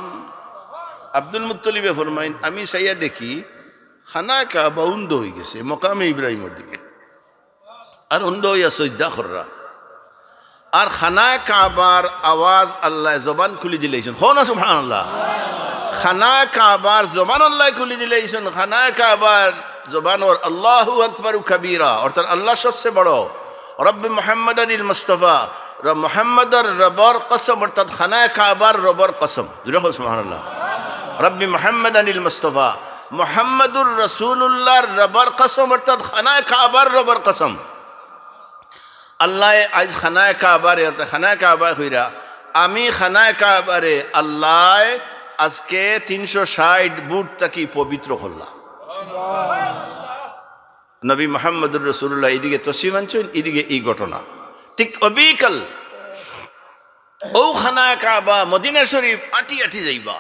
আব্দুল মুত্তালিবে ফরমাইন, আমি চাইয়া দেখি খানা কাবা উন্দা অইগেছে মকামে ইব্রাহিমর দিকে, আর উন্দা অইয়া সইজদা কররা। আর খানায় কাবার আওয়াজ আল্লায় জবান খুলি দিলাইছইন। কও না সুবহানাল্লাহ। খানায় কাবার জবান আল্লায় খুলি দিলাইছইন। খানায় কাবার জবান অর আল্লাহু আকবারু কাবীরা, অর্থাৎ আল্লাহ সবচেয়ে বড়। রব্বি মুহাম্মাদানিল মুস্তাফা, র-, মুহাম্মদর রবর কসম, অর্থাৎ খানায় কাবার রবর কসম। জুরে কও সুবহানাল্লাহ। রব্বি মুহাম্মাদানিল মুস্তাফা, মুহাম্মাদুর রাসূলুল্লাহর রবর কসম, অর্থাৎ খানায় কাবার রবর কসম। আল্লায় আইজ খানায় কাবারে, অর্থাৎ খানায় কাবা কইরা, আমি খানায় কাবারে আল্লায় আজকে তিনশো ষাইট বুট থাকি পবিত্র করলা। নবী মুহাম্মদুর রাসূলুল্লাহ ইদিকে তশরিফ আনছইন, ইদিকে ই ঘটনা। ঠিক অবিকাল অউ খানায় কাবা মদিনা শরীফ আটি আটি যাইবা।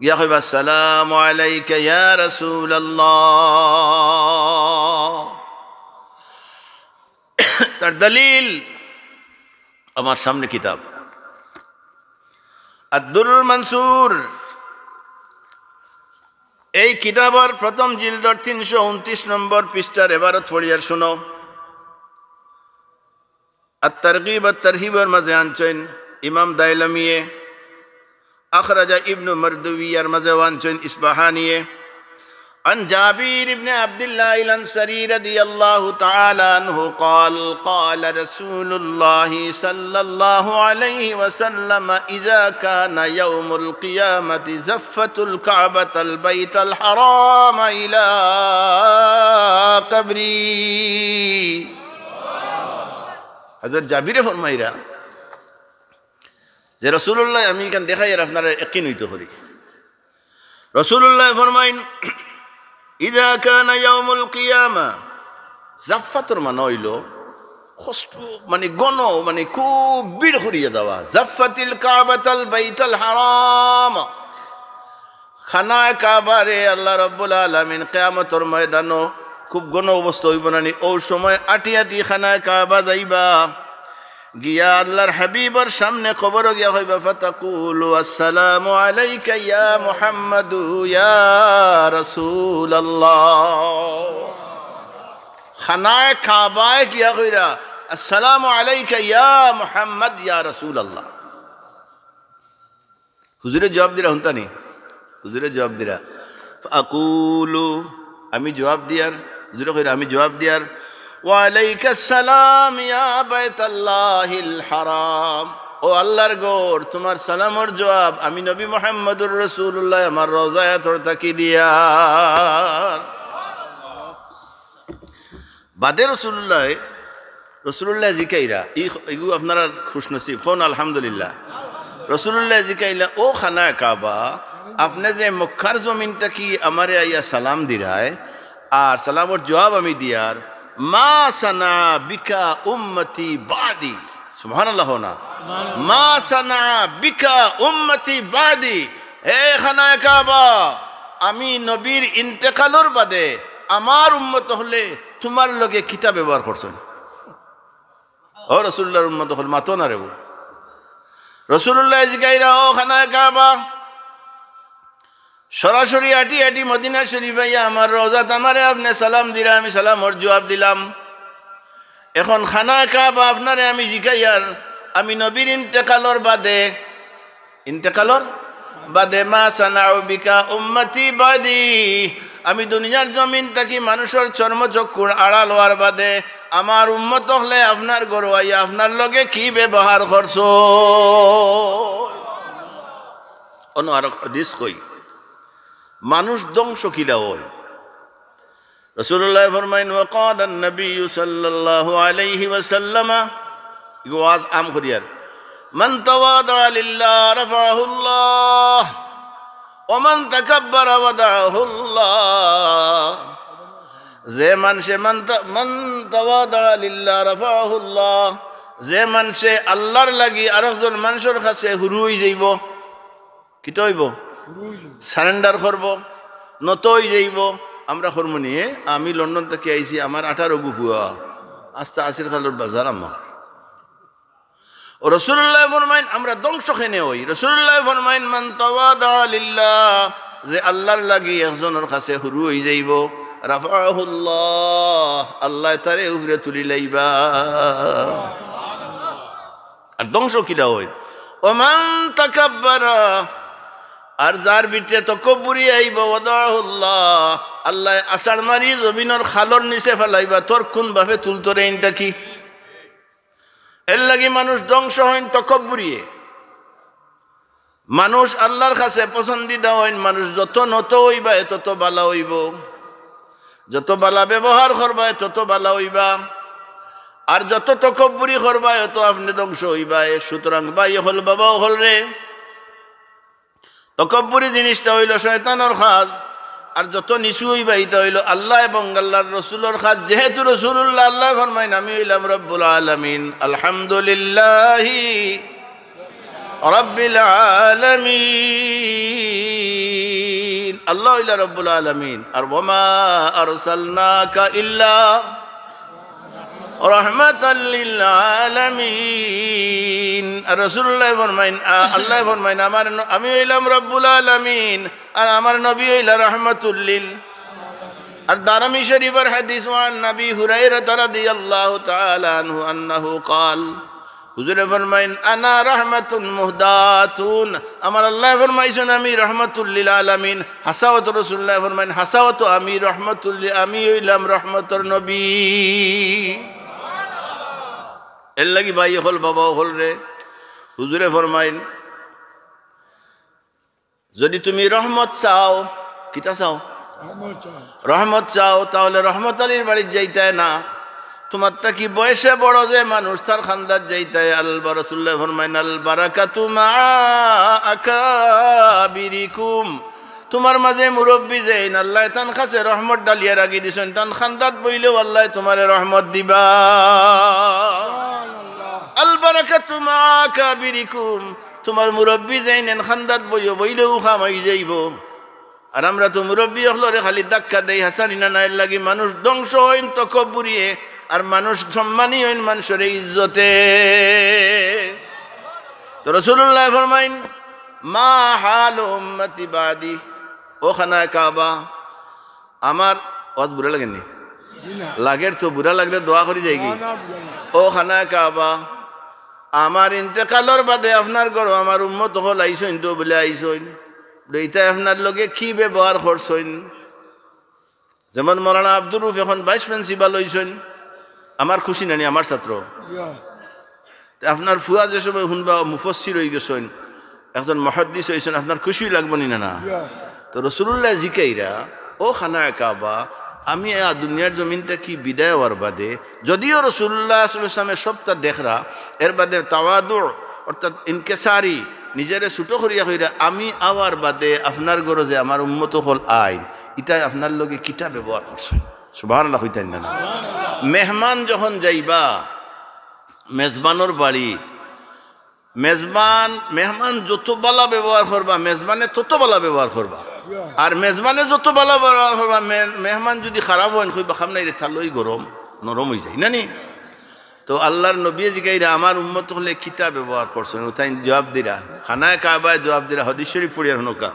গিয়া কইবা, "আসসালামু আলাইকা ইয়া রাসূলাল্লাহ।" তার দলিল আমার সামনে কিতাব আদ-দুররুল মানসুর। এই কিতাবর প্রথম জিলদর তিনশো ঊনত্রিশ নম্বর পৃষ্ঠার এবারত পড়িয়ার শুনো। আত-তারগিব আত-তারহিবর মাঝে আনছইন ইমাম দাইলামিয়ে, আখরাজা ইবনু মারদুইয়ার মাঝেও আনছইন ইসবাহানিয়ে। عن جابر بن عبد الله الأنصاري رضي الله تعالى عنه قال: قال رسول الله صلى الله عليه وسلم: إذا كان يوم القيامة زفت الكعبة البيت الحرام إلى قبري. হযরত জাবিরে ফরমাইরা যে রাসূলুল্লাহ, আমি ইখান দেখাইয়ার আপনারা একিন অইতো করি। রাসূলুল্লাহ ফরমাইন, "ইযা কানা ইয়াউমুল কিয়ামা", জাফফাতর মানে অইলো কষ্ট, মানে ঘন, মানে খুব ভিড় করিয়া দেওয়া। "জাফফাতিল কাবাতাল বাইতাল হারাম", খানায় কাবারে আল্লাহ রাব্বুল আলামিন কিয়ামতর ময়দানো খুব ঘন অবস্থা অইবো না নি? অউ সময় আটি আটি খানায় কাবা যাইবা। গিয়া আল্লাহর হাবিবর সামনে কবরো গিয়া কইবা, "ফাতাকুলু, আসসালামু আলাইকা ইয়া মুহাম্মাদু ইয়া রাসূলুল্লাহ।" খানায় কাবায় গিয়া কইরা, "আসসালামু আলাইকা ইয়া মুহাম্মাদ ইয়া রাসূলুল্লাহ।" হুজুরে জবাব দিরা, হুনতা নি? হুজুরে জবাব দিরা। "ফাকুলু", আমি জবাব দিয়ার, হুজুরে কইরা, আমি জবাব দিয়ার, "ওয়া আলাইকাস সালাম ইয়া বাইতাল্লাহিল হারাম।" ও আল্লাহর ঘর, তুমার সালামর জবাব আমি নবী মুহাম্মদুর রাসূলুল্লাহ আমার রওজায় আতহর থাকি দিয়ার। বাদে রাসূলুল্লাহ, রাসূলুল্লাহ জিকাইরা, ই, ইগু আপনারার খুশনসিব, কউন আলহামদুলিল্লাহ। রাসূলুল্লায় জিকাইলা, "ও খানায়ে কাবা, আপনে যে মক্কার জমিন থাকি আমারে আইয়া সালাম দিরায়, আর সালামর জুয়াব আমি দিয়ার, মা সানা বিকা উম্মতি বাদি।" সুবহানাল্লাহ না? মা সানা বিকা উম্মতি বাদি। হে খানায়ে কাবা, আমি নবীর ইন্তেকালর বাদে আমার উম্মত অকলে তুমার লগে কিতা ব্যবহার করছইন? ও রাসূলুল্লাহর উম্মত অকল, মাতো না রে বউ। রাসূলুল্লায় জিকাইরা, "ও খানায়ে কাবা, সরাসরি আটি আটি মদিনা শরীফ আইয়া আমার রওজাত আমারে আপনে সালাম দিরা, আমি সালামর জুয়াব দিলাম। এখন খানায়ে কাবা আপনারে আমি জিকাইয়ার, আমি নবীর ইন্তেকালর বাদে, ইন্তেকালর বাদে মা সানাউ বিকা উম্মতি বাদি, আমি দুনিয়ার জমিন থাকি মানুষর চর্মচক্ষুর আড়াল অওয়ার বাদে আমার উম্মত অকলে আপনার ঘরো আইয়া আপনার লগে কি ব্যবহার করছো?" অনো আরো হাদিস কই, মানুষ ধ্বংস কিলা অয়। রাসূলুল্লায় ফরমাইন, "ওয়া ক্বালান নাবিয়্যু সাল্লাল্লাহু আলাইহি ওয়াসাল্লামা", ইগু ওয়াজ আম করিয়ার, "মান তাওয়াদাআ লিল্লাহ রাফাআহুল্লাহ, ওয়া মান তাকাব্বারা ওয়াদাআহুল্লাহ।" যে মানষে মান তা-, "মান তাওয়াদাআ লিল্লাহ রাফাআহুল্লাহ", যে মানষে আল্লাহর লাগি আরকজন মানষর কাছে হুরু অই যাইবো, কিতা অইবো? সারেন্ডার করবো, নত অই যাইবো। আমরা করমু নি, এ? আমি লন্ডন থাকি আইছি, আমার আঠারো গু ফুয়া, আস্তা আসির খালর বাজার আমার। ও রাসূলুল্লায় ফরমাইন, আমরা ধ্বংস কেনে অই? রাসূলুল্লায় ফরমাইন, "মান তাওয়াদাআ লিল্লাহ", যে আল্লাহর লাগি একজনর কাছে হুরু অই যাইবো, রাফাআহুল্লাহ, আল্লায় তারে উপরে তুলি লাইবা। আর ধ্বংস কিলা অয়? "ওমান তাকাব্বারা", আর যার ভিতরে তকব্বুরি আইবো, "ওয়াদাআহুল্লাহ", আল্লায় আছাড় মারি জমিনর খালর নিচে ফালাইবা, তোর কুন বাপে তুলতো রে ইন থাকি? এর লাগি মানুষ ধ্বংস অইন তকব্বুরিয়ে। মানুষ আল্লাহর কাছে পছন্দিদা অইন, মানুষ যত নত অইবায় তত বালা অইবো, যত বালা ব্যবহার করবায় তত বালা অইবা, আর যত তকব্বুরি করবায় তত আপনে ধ্বংস অইবায়। সুতরাং ভাই অকল, বাবা অকল রে, তকব্বুরি জিনিসটা অইলো শয়তানর কাজ, আর যত নিচু অইবা ইটা অইলো আল্লাহ এবং আল্লাহর রসুলর কাজ। যেহেতু রসুলুল্লাহ, আল্লায় ফরমাইন, "আমি অইলাম রব্বুল আলামিন, আলহামদুলিল্লাহি রাব্বিল আলামিন।" আল্লাহ অইলা রব্বুল আলামিন। আর "ওয়ামা আরসালনাকা ইল্লা রাহমাতাল লিল আলামিন।" আর রাসূলুল্লাহ ফরমাইন, আ-, আল্লাহ ফরমাইন, "আমার ন-, আমি অইলাম রব্বুল আলামিন, আর আমার নবী অইলা রাহমাতুল লিল।" আর দারামি শরীফর হাদিস, "ওয়ান আবি হুরায়রা রাদিয়াল্লাহু তাআলা আনহু আন্নাহু ক্বাল", হুজুরে ফরমাইন, "আনা রাহমাতুন মুহদাতুন।" আমার আল্লায় ফরমাইছইন, "আমি রাহমাতুল লিল আলামিন।" হাছা অতো রাসূলুল্লায় ফরমাইন, "হাছা অতো আমি রাহমাতুল লি-, আমি অইলাম রহমতর নবী।" এর লাগি ভাই অকল, বাবা অকল রে, হুজুরে ফরমাইন, যদি তুমি রহমত চাও, কিতা চাও? রহমত চাও। রহমত চাও, তাহলে রহমত আলীর বাড়িত যাইতায় না। তুমার থাকি বয়সে বড় যে মানুষ, তার খান্দাত যাইতায়। আল বা-, রাসূলুল্লাহ ফরমাইন, "আল বারাকাতু মা আকাবিরিকুম।" তুমার মাঝে মুরব্বি যেইন, আল্লায় তান কাছে রহমত ডালিয়া রাখি দিছইন, তান খান্দাত বইলেও আল্লায় তুমারে রহমত দিবা। "আল বারাকাতু মা আকাবিরিকুম।" তুমার মুরব্বি যেইন এন খান্দাত বইও, বইলেউ কাম অই যাইবো। আর আমরা তো মুরব্বি অকলরে খালি ধাক্কা দেই, হাছা নি না? এর লাগি মানুষ ধ্বংস অইন তকব্বুরিয়ে, আর মানুষ সম্মানী অইন মানষরে ইজ্জতে। তো রাসূলুল্লাহ ফরমাইন, "মা হালু উম্মতি বাদি।" ও খানায়ে কাবা, আমার ওয়াজ বুরা লাগেনি? জি না। লাগের তো, বুরা লাগলে দোয়া করি যাইগি। না, না, বুরা না। ও খানায়ে কাবা, আমার ইন্তেকালর বাদে আপনার ঘরো আমার উম্মত অকল আইছইন তো বুলে আইছইন। বুলে, ইতায় আপনার লগে কি ব্যবহার করছইন? যেমন মৌলানা আব্দুর রউফ এখন vice principal অইছইন, আমার খুশি নানি, আমার ছাত্র। ইয়া। তে আপনার ফুয়া যে সময় হুনবা মুফাসসির অইগেছইন, একজন মুহাদ্দিস অইছইন, আপনার খুশি লাগবো নি না, না? ইয়া। তো রাসূলুল্লাহ জিকাইরা, "ও খানায়ে কাবা, আমি আ দুনিয়ার জমিন থাকি বিদায় অওয়ার বাদে", যদিও রাসূলুল্লাহ সাল্লাল্লাহু আলাইহি ওয়াসাল্লামে সবটা দেখরা, এর বাদে তাওয়াদু, অর্থাৎ ইনকিসারি, নিজরে ছোট করিয়া কইরা, আমি আওয়ার বাদে আপনার ঘরো যে আমার উম্মত অকল আইন, ইটায় আপনার লগে কিতা ব্যবহার করছইন? সুবহানাল্লাহ কইতা না? মেহমান যখন যাইবা মেজবানর বাড়ি, মেজবান, মেহমান যত বালা ব্যবহার করবা, মেজবানে তত বালা ব্যবহার করবা। আর মেজবানে যত বালা ব্যবহার করবা, মে-, মেহমান যুদি খারাপ অইন, কইবা, "খাম নাই রে, থালই গরম, নরম অইযায় না নি?" তো আল্লাহর নবীয়ে জিগাইরা, "আমার উম্মত অকলে কিতা ব্যবহার করছইন?" ও তাইন জবাব দিরা, খানায়ে কাবায় জবাব দিরা, হাদিস শরীফ পড়িয়ার হুনউক্কা।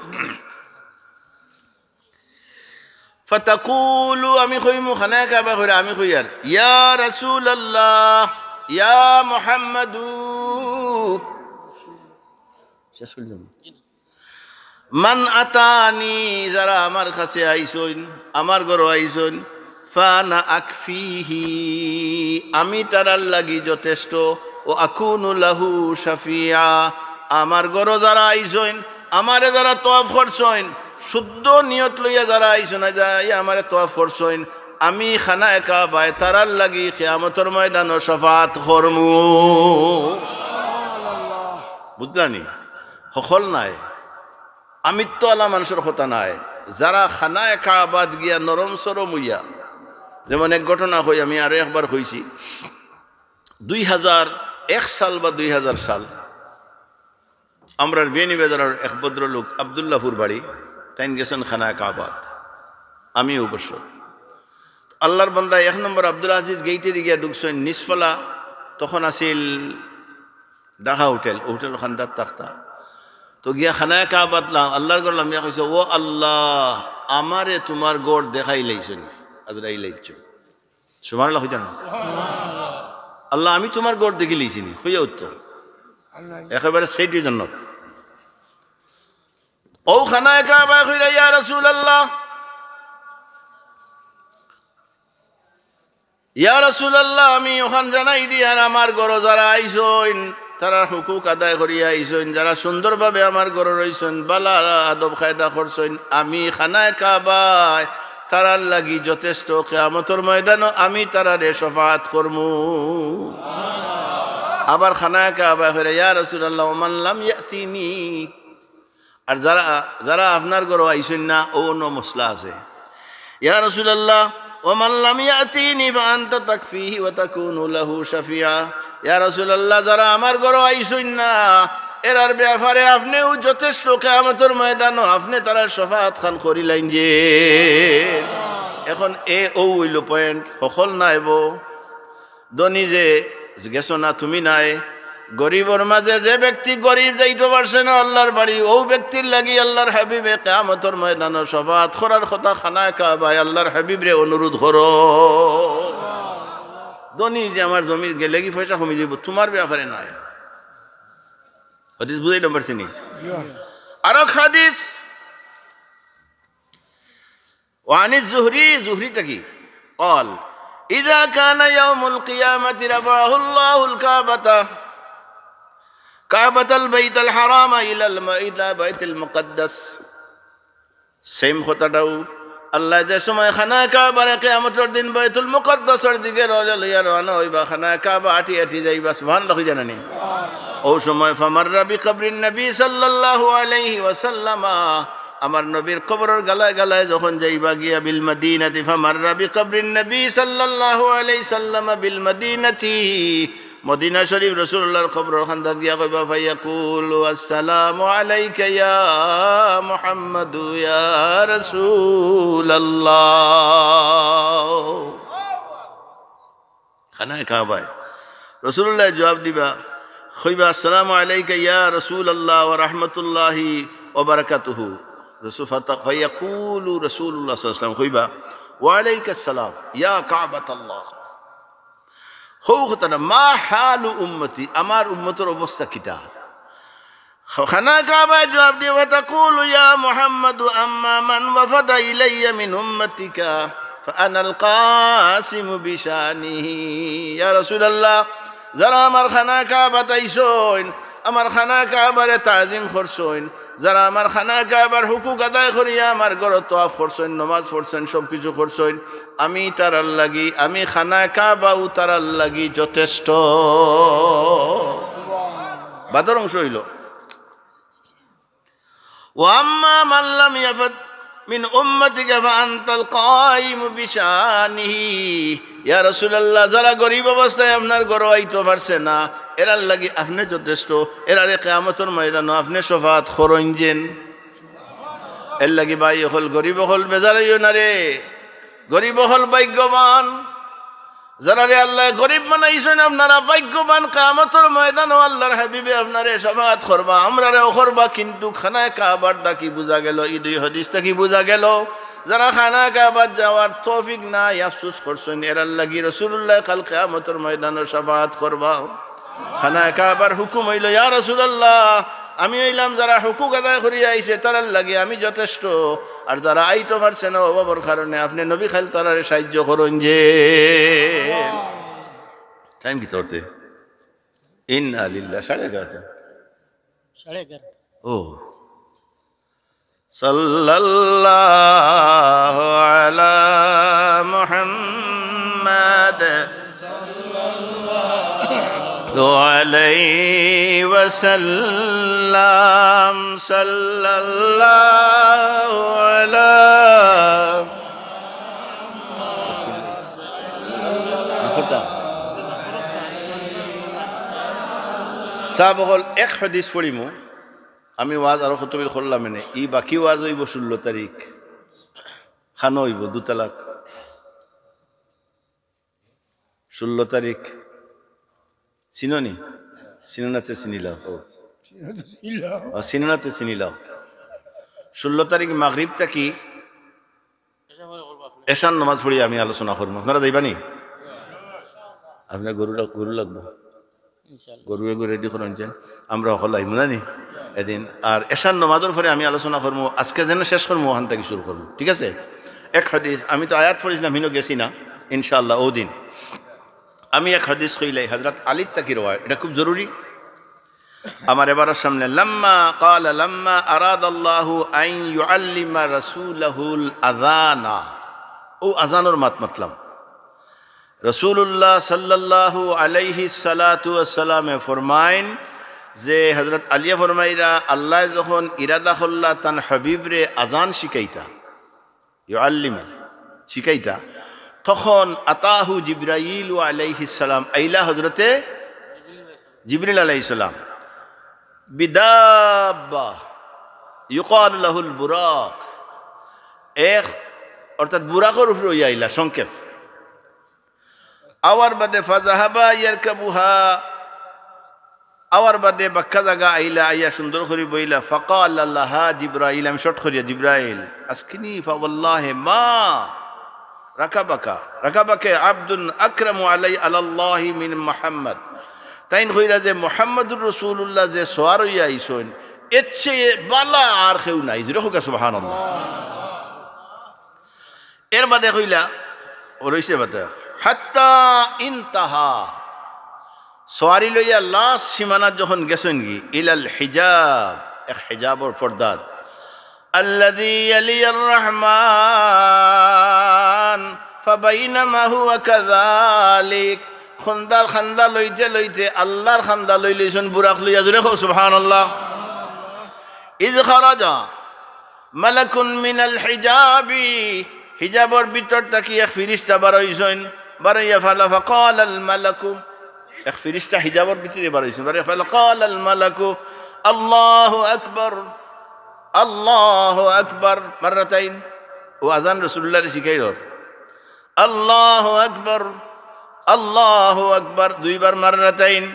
ফাতাকুলু, আমি কইমু, খানায়ে কাবায় কইরা আমি কইয়ার, "ইয়া রাসূলুল্লাহ, ইয়া মুহাম্মাদু।" শেষ করি দিমু। "মান আতানি", যারা আমার কাছে আইছইন, আমার ঘরো আইছইন, "ফানা আকফিহি", আমি তারার লাগি যথেষ্ট, "ওয়া আকুনু লাহু শাফিয়া", আমার ঘরো যারা আইছইন, আমারে যারা তওয়াফ করছইন, শুদ্ধ নিয়ত লইয়া যারা আইছইন, আইয়া আমারে তওয়াফ করছইন, আমি খানায়ে কাবায় তারার লাগি কিয়ামতর ময়দানো শাফাআত করমু। বুঝলানি? হকল নায়, আমিত্ব আলা মানষর কথা নায়। যারা খানায়ে কাবাত গিয়া নরম সরম অইয়া, যেমন এক ঘটনা কই, আমি আরো একবার কইছি, দুই হাজার এক সাল বা দুই হাজার সাল, আমরার বিয়ানীবাজারর এক ভদ্রলোক আব্দুল্লাপুর বাড়ি, তাইন গেছইন খানায়ে কাবাত, আমি অবশ্য। আল্লাহর বান্দা এক নম্বর আব্দুল আজিজ গেইটে দি গিয়া ঢুকছইন, নিচফালা তখন আছিল ঢাকা হোটেল, হোটেল খান্দাত থাকতা। তো গিয়া খানায়ে কাবাত লা-, আল্লাহর ঘর লামিয়া কইছে, "ও আল্লাহ, আমারে তুমার ঘর দেখাইলাইছো নি?" আজরাইল আইছে। সুবহানাল্লাহ কইতা না? "আল্লাহ, আমি তুমার ঘর দেখিলাইছি নি?" কইয়া উত্তর। একেবারে straight জন্নত। ও খানায়ে কাবায় কইরা, "ইয়া রাসূলুল্লাহ, ইয়া রাসূলুল্লাহ, আমি অখান জানাই দিয়ার আমার ঘরো যারা আইছইন, তারার হুকুক আদায় করিয়া আইছইন, যারা সুন্দরভাবে আমার ঘরো রইছইন, বালা আদব কায়দা করছইন, আমি খানায়ে কাবায় তারার লাগি যথেষ্ট, কিয়ামতর ময়দানো আমি তারারে শাফাআত করমু।" আবার খানায়ে কাবায় কইরা, "ইয়া রাসূলুল্লাহ, ওমান লাম ইয়াতিনি।" আর যারা, যারা আপনার ঘরো আইছইন না, অউ অন্য মাসলা আছে। ইয়া রাসূলুল্লাহ, "ওমান লাম ইয়াতিনি ফাআনতা তাকফিহি ওয়া তাকুনু লাহু শাফিয়া।" ইয়া রাসূলুল্লাহ, যারা আমার ঘরো আইছইন না, এরার ব্যাপারে আপনেউ যথেষ্ট, কিয়ামতর ময়দানো আপনে তারার শাফাআত খান করিলাইন যে। এখন এ অউ অইলো point, হকল নায় বো। ধনী যে গেছো না, তুমি নায়। গরিবর মাঝে যে ব্যক্তি গরিব যাইতো পারছে না আল্লাহর বাড়ি, অউ ব্যক্তির লাগি আল্লাহর হাবিবে কিয়ামতর ময়দানো শাফাআত করার কথা খানায়ে কাবায় আল্লাহর হাবিবরে অনুরোধ করো। ধনী যে আমার জমি গেলেগি পয়সা কমি যাইবো, তুমার ব্যাপারে নায়। হাদিস বুঝাইতাম পারছি নি? আরো হাদিস, وعن الزهري، زهري থাকি، قال: إذا كان يوم القيامة رفعه الله الكعبة، كعبة البيت الحرام إلى الم-، إلى بيت المقدس। Same কথাটাউ, আল্লায় যে সময় খানায়ে কাবারে কিয়ামতর দিন বাইতুল মুকাদ্দাসর দিকে রওজা লইয়া রওয়ানা অইবা, খানায়ে কাবা আটি আটি যাইবা, সুবহানাল্লাহ কইতা না নি? অউ সময় فمر بقبر النبي صلى الله عليه وسلم, আমার নবীর কবরর গালায় গালায় যখন যাইবা গিয়া, بالمدينة، فمر بقبر النبي صلى الله عليه وسلم بالمدينة, মদিনা শরীফ রাসূলুল্লাহর কবরর কান্দাত গিয়া কইবা, فيقول: السلام عليك يا محمد يا رسول الله। খানায়ে কাবায় রাসূলুল্লায় জবাব দিবা, কইবা, السلام عليك يا رسول الله ورحمة الله وبركاته। রাসূল ফাতা-, فيقول رسول الله صلى الله عليه وسلم, কইবা, وعليك السلام يا كعبة الله। হউ কথা না, ما حال أمتي, আমার উম্মতর অবস্থা কিতা? খানায়ে কাবায় জবাব দিবা, وتقول: يا محمد، أما من وفد إلي من أمتك فأنا القاسم بشأنه। ইয়া রাসূলুল্লাহ, যারা আমার খানায়ে কাবাত আইছইন, আমার খানায়ে কাবারে তাজিম করছইন, যারা আমার খানায়ে কাবার হুকুক আদায় করিয়া আমার ঘরো তওয়াফ করছইন, নমাজ পড়ছইন, সব কিছু করছইন, আমি তারার লাগি, আমি খানায়ে কাবাউ তারার লাগি যথেষ্ট। বাদর অংশ অইলো, ওয়া আম্মা মান লাম ইয়াফাত মিন উম্মাতিকা ফাআনতাল কাইমু বিশানিহি। ইয়া রাসূলুল্লাহ, যারা গরিব অবস্থায় আপনার ঘরো আইতো পারছে না, এরার লাগি আপনে যথেষ্ট, এরারে কিয়ামতর ময়দানো আপনে শাফাআত করইন যেন। এর লাগি ভাই অকল, গরিব অকল বেজার অইও না রে, গরিব অকল ভাগ্যবান। যারারে আল্লায় গরিব বানাইছইন, আপনারা ভাগ্যবান, কিয়ামতর ময়দানো আল্লাহর হাবিবে আপনারে শাফাআত করবা, আমরারেও করবা, কিন্তু খানায়ে কাবার থাকি বুঝা গেল, ই দুই হাদিস থাকি বুঝা গেল, যারা খানায়ে কাবার যাওয়ার তৌফিক নাই, আফসোস করছইন, এরার লাগি রাসূলুল্লাহ কাল কিয়ামতর ময়দানো শাফাআত করবা। খানায়ে কাবার হুকুম অইলো, ইয়া রাসূলুল্লাহ, আমি অইলাম যারা হুকুক আদায় করিয়া আইছে, তারার লাগি আমি যথেষ্ট। আর যারা আইতো পারছে না অভাবর কারণে, আপনে নবী খাইল তারারে সাহায্য করইন যে। টাইম কিতা অইছে? ইন্না লিল্লাহ, সাড়ে এগারোটা। সাড়ে এগারোটা। ও। সাল্লাল্লাহু আলা মুহাম্মাদ ওয়া আলাইহি ওয়াসাল্লাম। সাল্লাল্লাহু আলা সাব অকল, এক হাদিস পড়িমু। আমি ওয়াজ আরো কতবিল করলাম এনে। ই বাকি ওয়াজ অইবো ষোলো তারিখ। খানো অইবো দুতলাত। ষোলো তারিখ। চিনো নি? চিনো না তে চিনিলাও। ও। ও, চিনো না তে চিনিলাও। ষোলো তারিখ মাগরিব থাকি এশার নামাজ পড়ি আমি আলোচনা করমু। আপনারা যাইবা নি? আপনার গরু লাগ-, গরু লাগবো। ইনশাআল্লাহ। গরু এগু রেডি করইন যেন। আমরা হকল আইমু না নি? এদিন। আর এশার নামাজর পরে আমি আলোচনা করমু। আজকে যেন শেষ করমু, ওখান থাকি শুরু করমু। ঠিক আছে? এক হাদিস, আমি তো আয়াত পড়ছিলাম, হিনো গেছি না। ইনশাআল্লাহ, ও দিন। আমি এক হাদিস কইলাই, হযরত আলীর থাকি রওয়ায়েত, এটা খুব জরুরি। আমার এবারও সামনে, লাম্মা ক্বালা, লাম্মা আরাদাল্লাহু আন ইউআল্লিমা রাসূলাহুল আযানা। ও আজানর মাত মাতলাম। রাসূলুল্লাহ সাল্লাল্লাহু আলাইহি সালাতু ওয়াসালামে ফরমাইন যে, হযরত আলিয়ে ফরমাইরা, আল্লাহ যখন ইরাদা করলা তান হাবিবরে আজান শিখাইতা, ইউআল্লিমা, শিখাইতা, তখন আতাহু জিব্রাইল আলাইহিস সালাম, আইলা হযরতে জিব্রাইল আলাইহিস সালাম, বিদাব্বা ইউকালু লাহুল বুরাক, এক, অর্থাৎ বুরাকর উপরে অইয়া আইলা, সংক্ষেপ। আওয়ার বাদে ফাযাহাবা ইয়ারকাবুহা, আওয়ার বাদে বাক্কা জাগা আইলা, আইয়া সুন্দর করি বইলা। ফাকালা লাহা জিব্রাইল, আমি শর্ট করিয়া, জিব্রাইল, আসকিনি ফাওয়াল্লাহি মা রাকাবাকা, রাকাবাকা আবদুন আকরামু আলাই, আলাল্লাহি মিন মুহাম্মদ। তাইন কইলা যে মুহাম্মাদুর রাসূলুল্লাহ যে সওয়ার অইয়া আইছইন, এর চেয়ে বালা আর কেউ নাই। জোরে কউক্কা সুবহানাল্লাহ। এর বাদে কইলা, ও রইছে বাদে, হাত্তা ইনতাহা, সওয়ারি লইয়া লাস্ট সীমানা যখন গেছইন গি, ইলাল হিজাব, এক হিজাবর পর্দাত, আল্লাযী ইয়ালিয়ার রহমান, ফাবাইনামা হুয়া কাযালিক, খান্দা, খান্দা লইতে লইতে আল্লাহর খান্দা লই লইছইন বুরাক লইয়া। জোরে কও সুবহানাল্লাহ। ইয খারাজা মালাকুন মিনাল হিজাবি, হিজাবর ভিতর থাকি এক ফিরিস্তা বার অইছইন, বার অইয়া ফালা ফাকালাল মালাকু, এক ফিরিস্তা হিজাবর ভিতরে বার অইছইন, বার অইয়া ফালা কালাল মালাকু, আল্লাহু আকবার, আল্লাহু আকবার, মাররাতাইন। ও আজান রাসূলুল্লাহরে শিখাইল, আল্লাহু আকবার, আল্লাহু আকবার, দুইবার মাররাতাইন।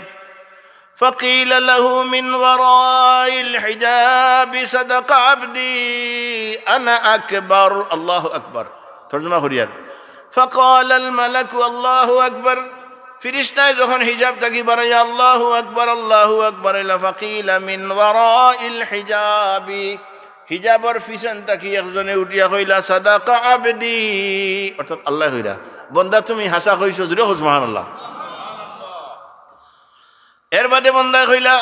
فقيل له من وراء الحجاب صدق عبدي أنا أكبر. আল্লাহু আকবার। তর্জমা করিয়ার। فقال الملك الله أكبر. ফিরিস্তায় যখন হিজাব থাকি বারইয়া আল্লাহু আকবার, আল্লাহু আকবার অইলা, فقيل من وراء الحجاب. হিজাবর পিছন থাকি একজনে উঠিয়া কইলা, صدق عبدي, অর্থাৎ আল্লায় কইরা, বন্দা তুমি হাছা কইছো, জোরে কও সুবহানাল্লাহ। এর বাদে বন্দায় কইলা,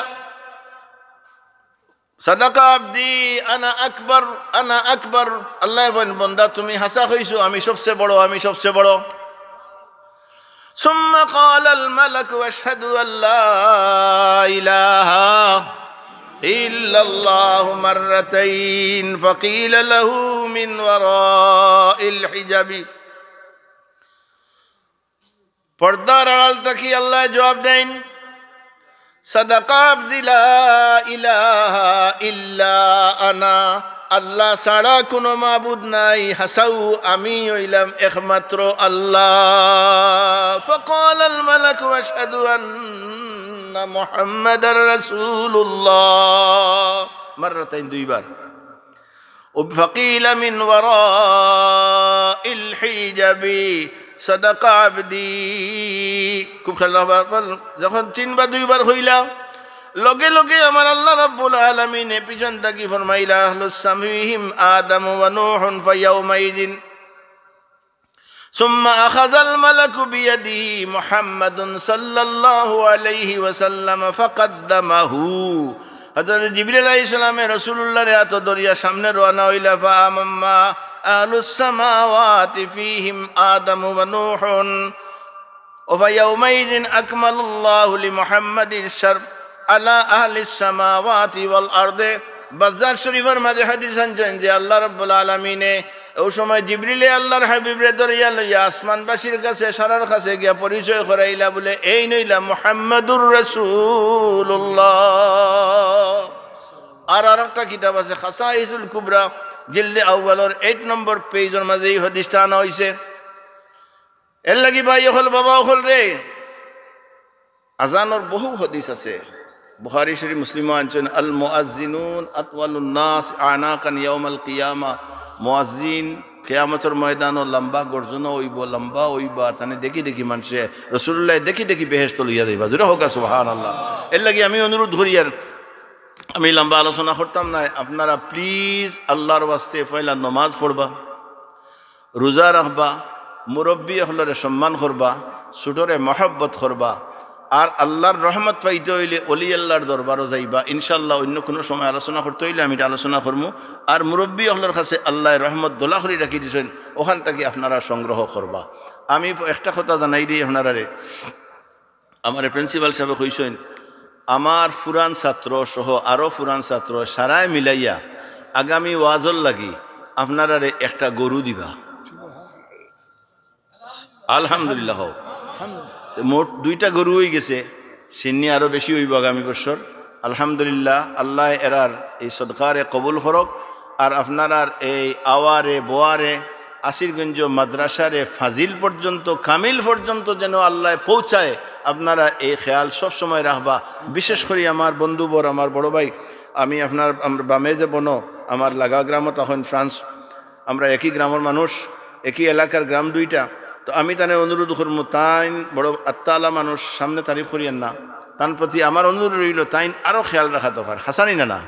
صدق عبدي أنا أكبر أنا أكبر, আল্লায় কইন, বন্দা তুমি হাছা কইছো, আমি সবচে বড়, আমি সবচে বড়। ثم قال الملك أشهد أن لا إله إلا الله مرتين فقيل له من وراء الحجاب. পর্দার আড়াল থাকি আল্লায় জবাব দেইন, "صدق عبدي لا إله إلا أنا।" আল্লাহ ছাড়া কুনু মাবুদ নাই, হাছাউ আমি অইলাম একমাত্র আল্লাহ। فقال الملك أشهد أن محمدا رسول الله। مرتين، দুইবার। فقيل من وراء الحجاب صدق عبدي। খুব খেয়াল রাখবা, যখন তিনবার দুইবার কইলা, লগে লগে আমার আল্লাহ রাব্বুল আলামিনে পিছন থাকি ফরমাইলা, أهل السماء فيهم آدم ونوح فيومئذ ثم أخذ الملك بيده محمدا صلى الله عليه وسلم فقدمه। হযরত জিবরিল আলাইহিস সালামে রাসূলুল্লাহর আতো ধরিয়া সামনে রওয়ানা অইলা, فأما أهل السماوات فيهم آدم ونوح وفيومئذ أكمل الله لمحمد الشرف على أهل السماوات والأرض। বাজ্জার শরীফর মাঝে হাদিস আনছইন যে আল্লাহ রাব্বুল আলামিনে অউ সময় জিবরিলে আল্লাহর হাবিবরে ধরিয়া লইয়া আসমানবাসীর কাছে, সারার কাছে গিয়া পরিচয় করাইলা, বলে, "এইন অইলা মুহাম্মাদুর রাসূলুল্লাহ।" আর আরেকটা কিতাব আছে খাসাইসুল কুবরা, জিলদে আউয়ালর আট নম্বর পেজর মাঝে এই হাদিসটা আনা অইছে। এর লাগি ভাই অকল, বাবা অকল রে, আজানর বহু হাদিস আছে, বুখারী শরীফ, মুসলিমও আনছইন, المؤذنون أطول الناس أعناقا يوم القيامة। মুয়াজ্জিন কিয়ামতর ময়দানো লম্বা গর্জনও অইবো, লম্বা অইবা, তানে দেখি দেখি মানষে, রাসূলুল্লাহ দেখি দেখি বেহেশতো লইয়া যাইবা। জোরে কউক্কা সুবহানাল্লাহ। এর লাগি আমি অনুরোধ করিয়ার, আমি লম্বা আলোচনা করতাম নায়, আপনারা please আল্লাহর ওয়াস্তে পয়লা নমাজ পড়বা, রোজা রাখবা, মুরব্বি অকলরে সম্মান করবা, ছোটরে মহব্বত করবা। আর আল্লাহর রহমত পাইতে অইলে অলি আল্লাহর দরবারও যাইবা। ইনশাআল্লাহ অইন্য কুনু সময় আলোচনা করতে অইলে আমি ইটা আলোচনা করমু। আর মুরব্বি অকলর কাছে আল্লায় রহমত দলা করি রাখি দিছইন, অখান থাকি আপনারা সংগ্রহ করবা। আমি একটা কথা জানাই দেই আপনারারে, আমারে প্রিন্সিপাল সাবে কইছইন, আমার পুরান ছাত্র সহ আরো পুরান ছাত্র সারায় মিলাইয়া আগামী ওয়াজর লাগি আপনারারে একটা গরু দিবা। আলহামদুলিল্লাহ কও। মোট দুইটা গরু অইগেছে, সিন্নি আরো বেশি অইবো আগামী বছর। আলহামদুলিল্লাহ, আল্লায় এরার এই সদকারে কবুল করউক। আর আপনারার এই আওয়ারে, বোয়ারে, আসিরগঞ্জ মাদ্রাসারে ফাজিল পর্যন্ত, কামিল পর্যন্ত যেন আল্লায় পৌঁছায়, আপনারা এই খেয়াল সব সময় রাখবা। বিশেষ করি আমার বন্ধুবর, আমার বড় ভাই, আমি আপনার, আমার বামে যে বনো, আমার লাগা গ্রামো তখন ফ্রান্স, আমরা একই গ্রামর মানুষ, একই এলাকার গ্রাম দুইটা। তো আমি তানে অনুরোধ করমু, তাইন বড় আত্মাআলা মানুষ, সামনে তারিফ করিয়েন না, তান প্রতি আমার অনুরোধ রইলো, তাইন আরো খেয়াল রাখা দরকার। হাছানি না, না?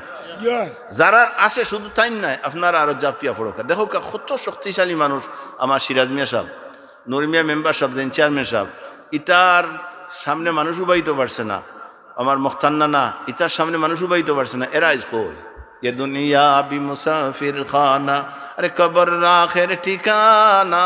যারার আছে শুধু তাইন নায়, আপনারা আরো জাপিয়া পড়উক্কা। দেখউক্কা কত শক্তিশালী মানুষ আমার সিরাজ মিয়া সাব, নুর মিয়া মেম্বার সাব, যেইন চেয়ারম্যান সাব, ইতার সামনে মানুষ উবাইতো পারছে না। আমার মখতার নানা, ইতার সামনে মানুষ উবাইতো পারছে না, এরা আইজ কই? ये दुनिया भी मुसाफिर खाना, अरे कब्र आखिर ठिकाना,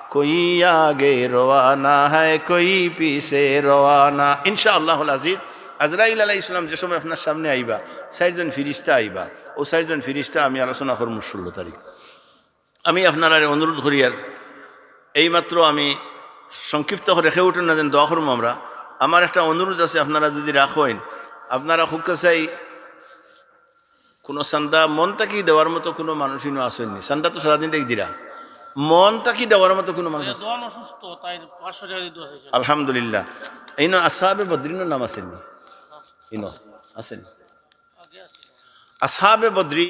कोई आगे रवाना है, कोई पीछे रवाना। ইনশাআল্লাহুল আজিজ, আজরাইল আলাইহিস সালাম যে সময় আপনার সামনে আইবা, চাইরজন ফিরিস্তা আইবা, অউ চাইরজন ফিরিস্তা আমি আলোচনা করমু ষোলো তারিখ। আমি আপনারারে অনুরোধ করিয়ার, এইমাত্র আমি সংক্ষিপ্ত করি, কেউ উঠইন না যেন, দোয়া করমু আমরা। আমার একটা অনুরোধ আছে, আপনারা যদি রাখইন, আপনারা খুব কাছেই কুনু চান্দা মন থাকি দেওয়ার মতো কুনু মানুষ ইনো আছইন নি? চান্দা তো সারাদিন দেখি দিরা, মন থাকি দেওয়ার মতো কুনু মানুষ আছে? দোয়ান অসুস্থ, তাই পাঁচশো টাকা দিয়ে দোয়া চাইছে। আলহামদুলিল্লাহ। ইনো আসহাবে বদরিনর নাম আছে নি? ইনো আছে নি? আগে আছে। আসহাবে বদরি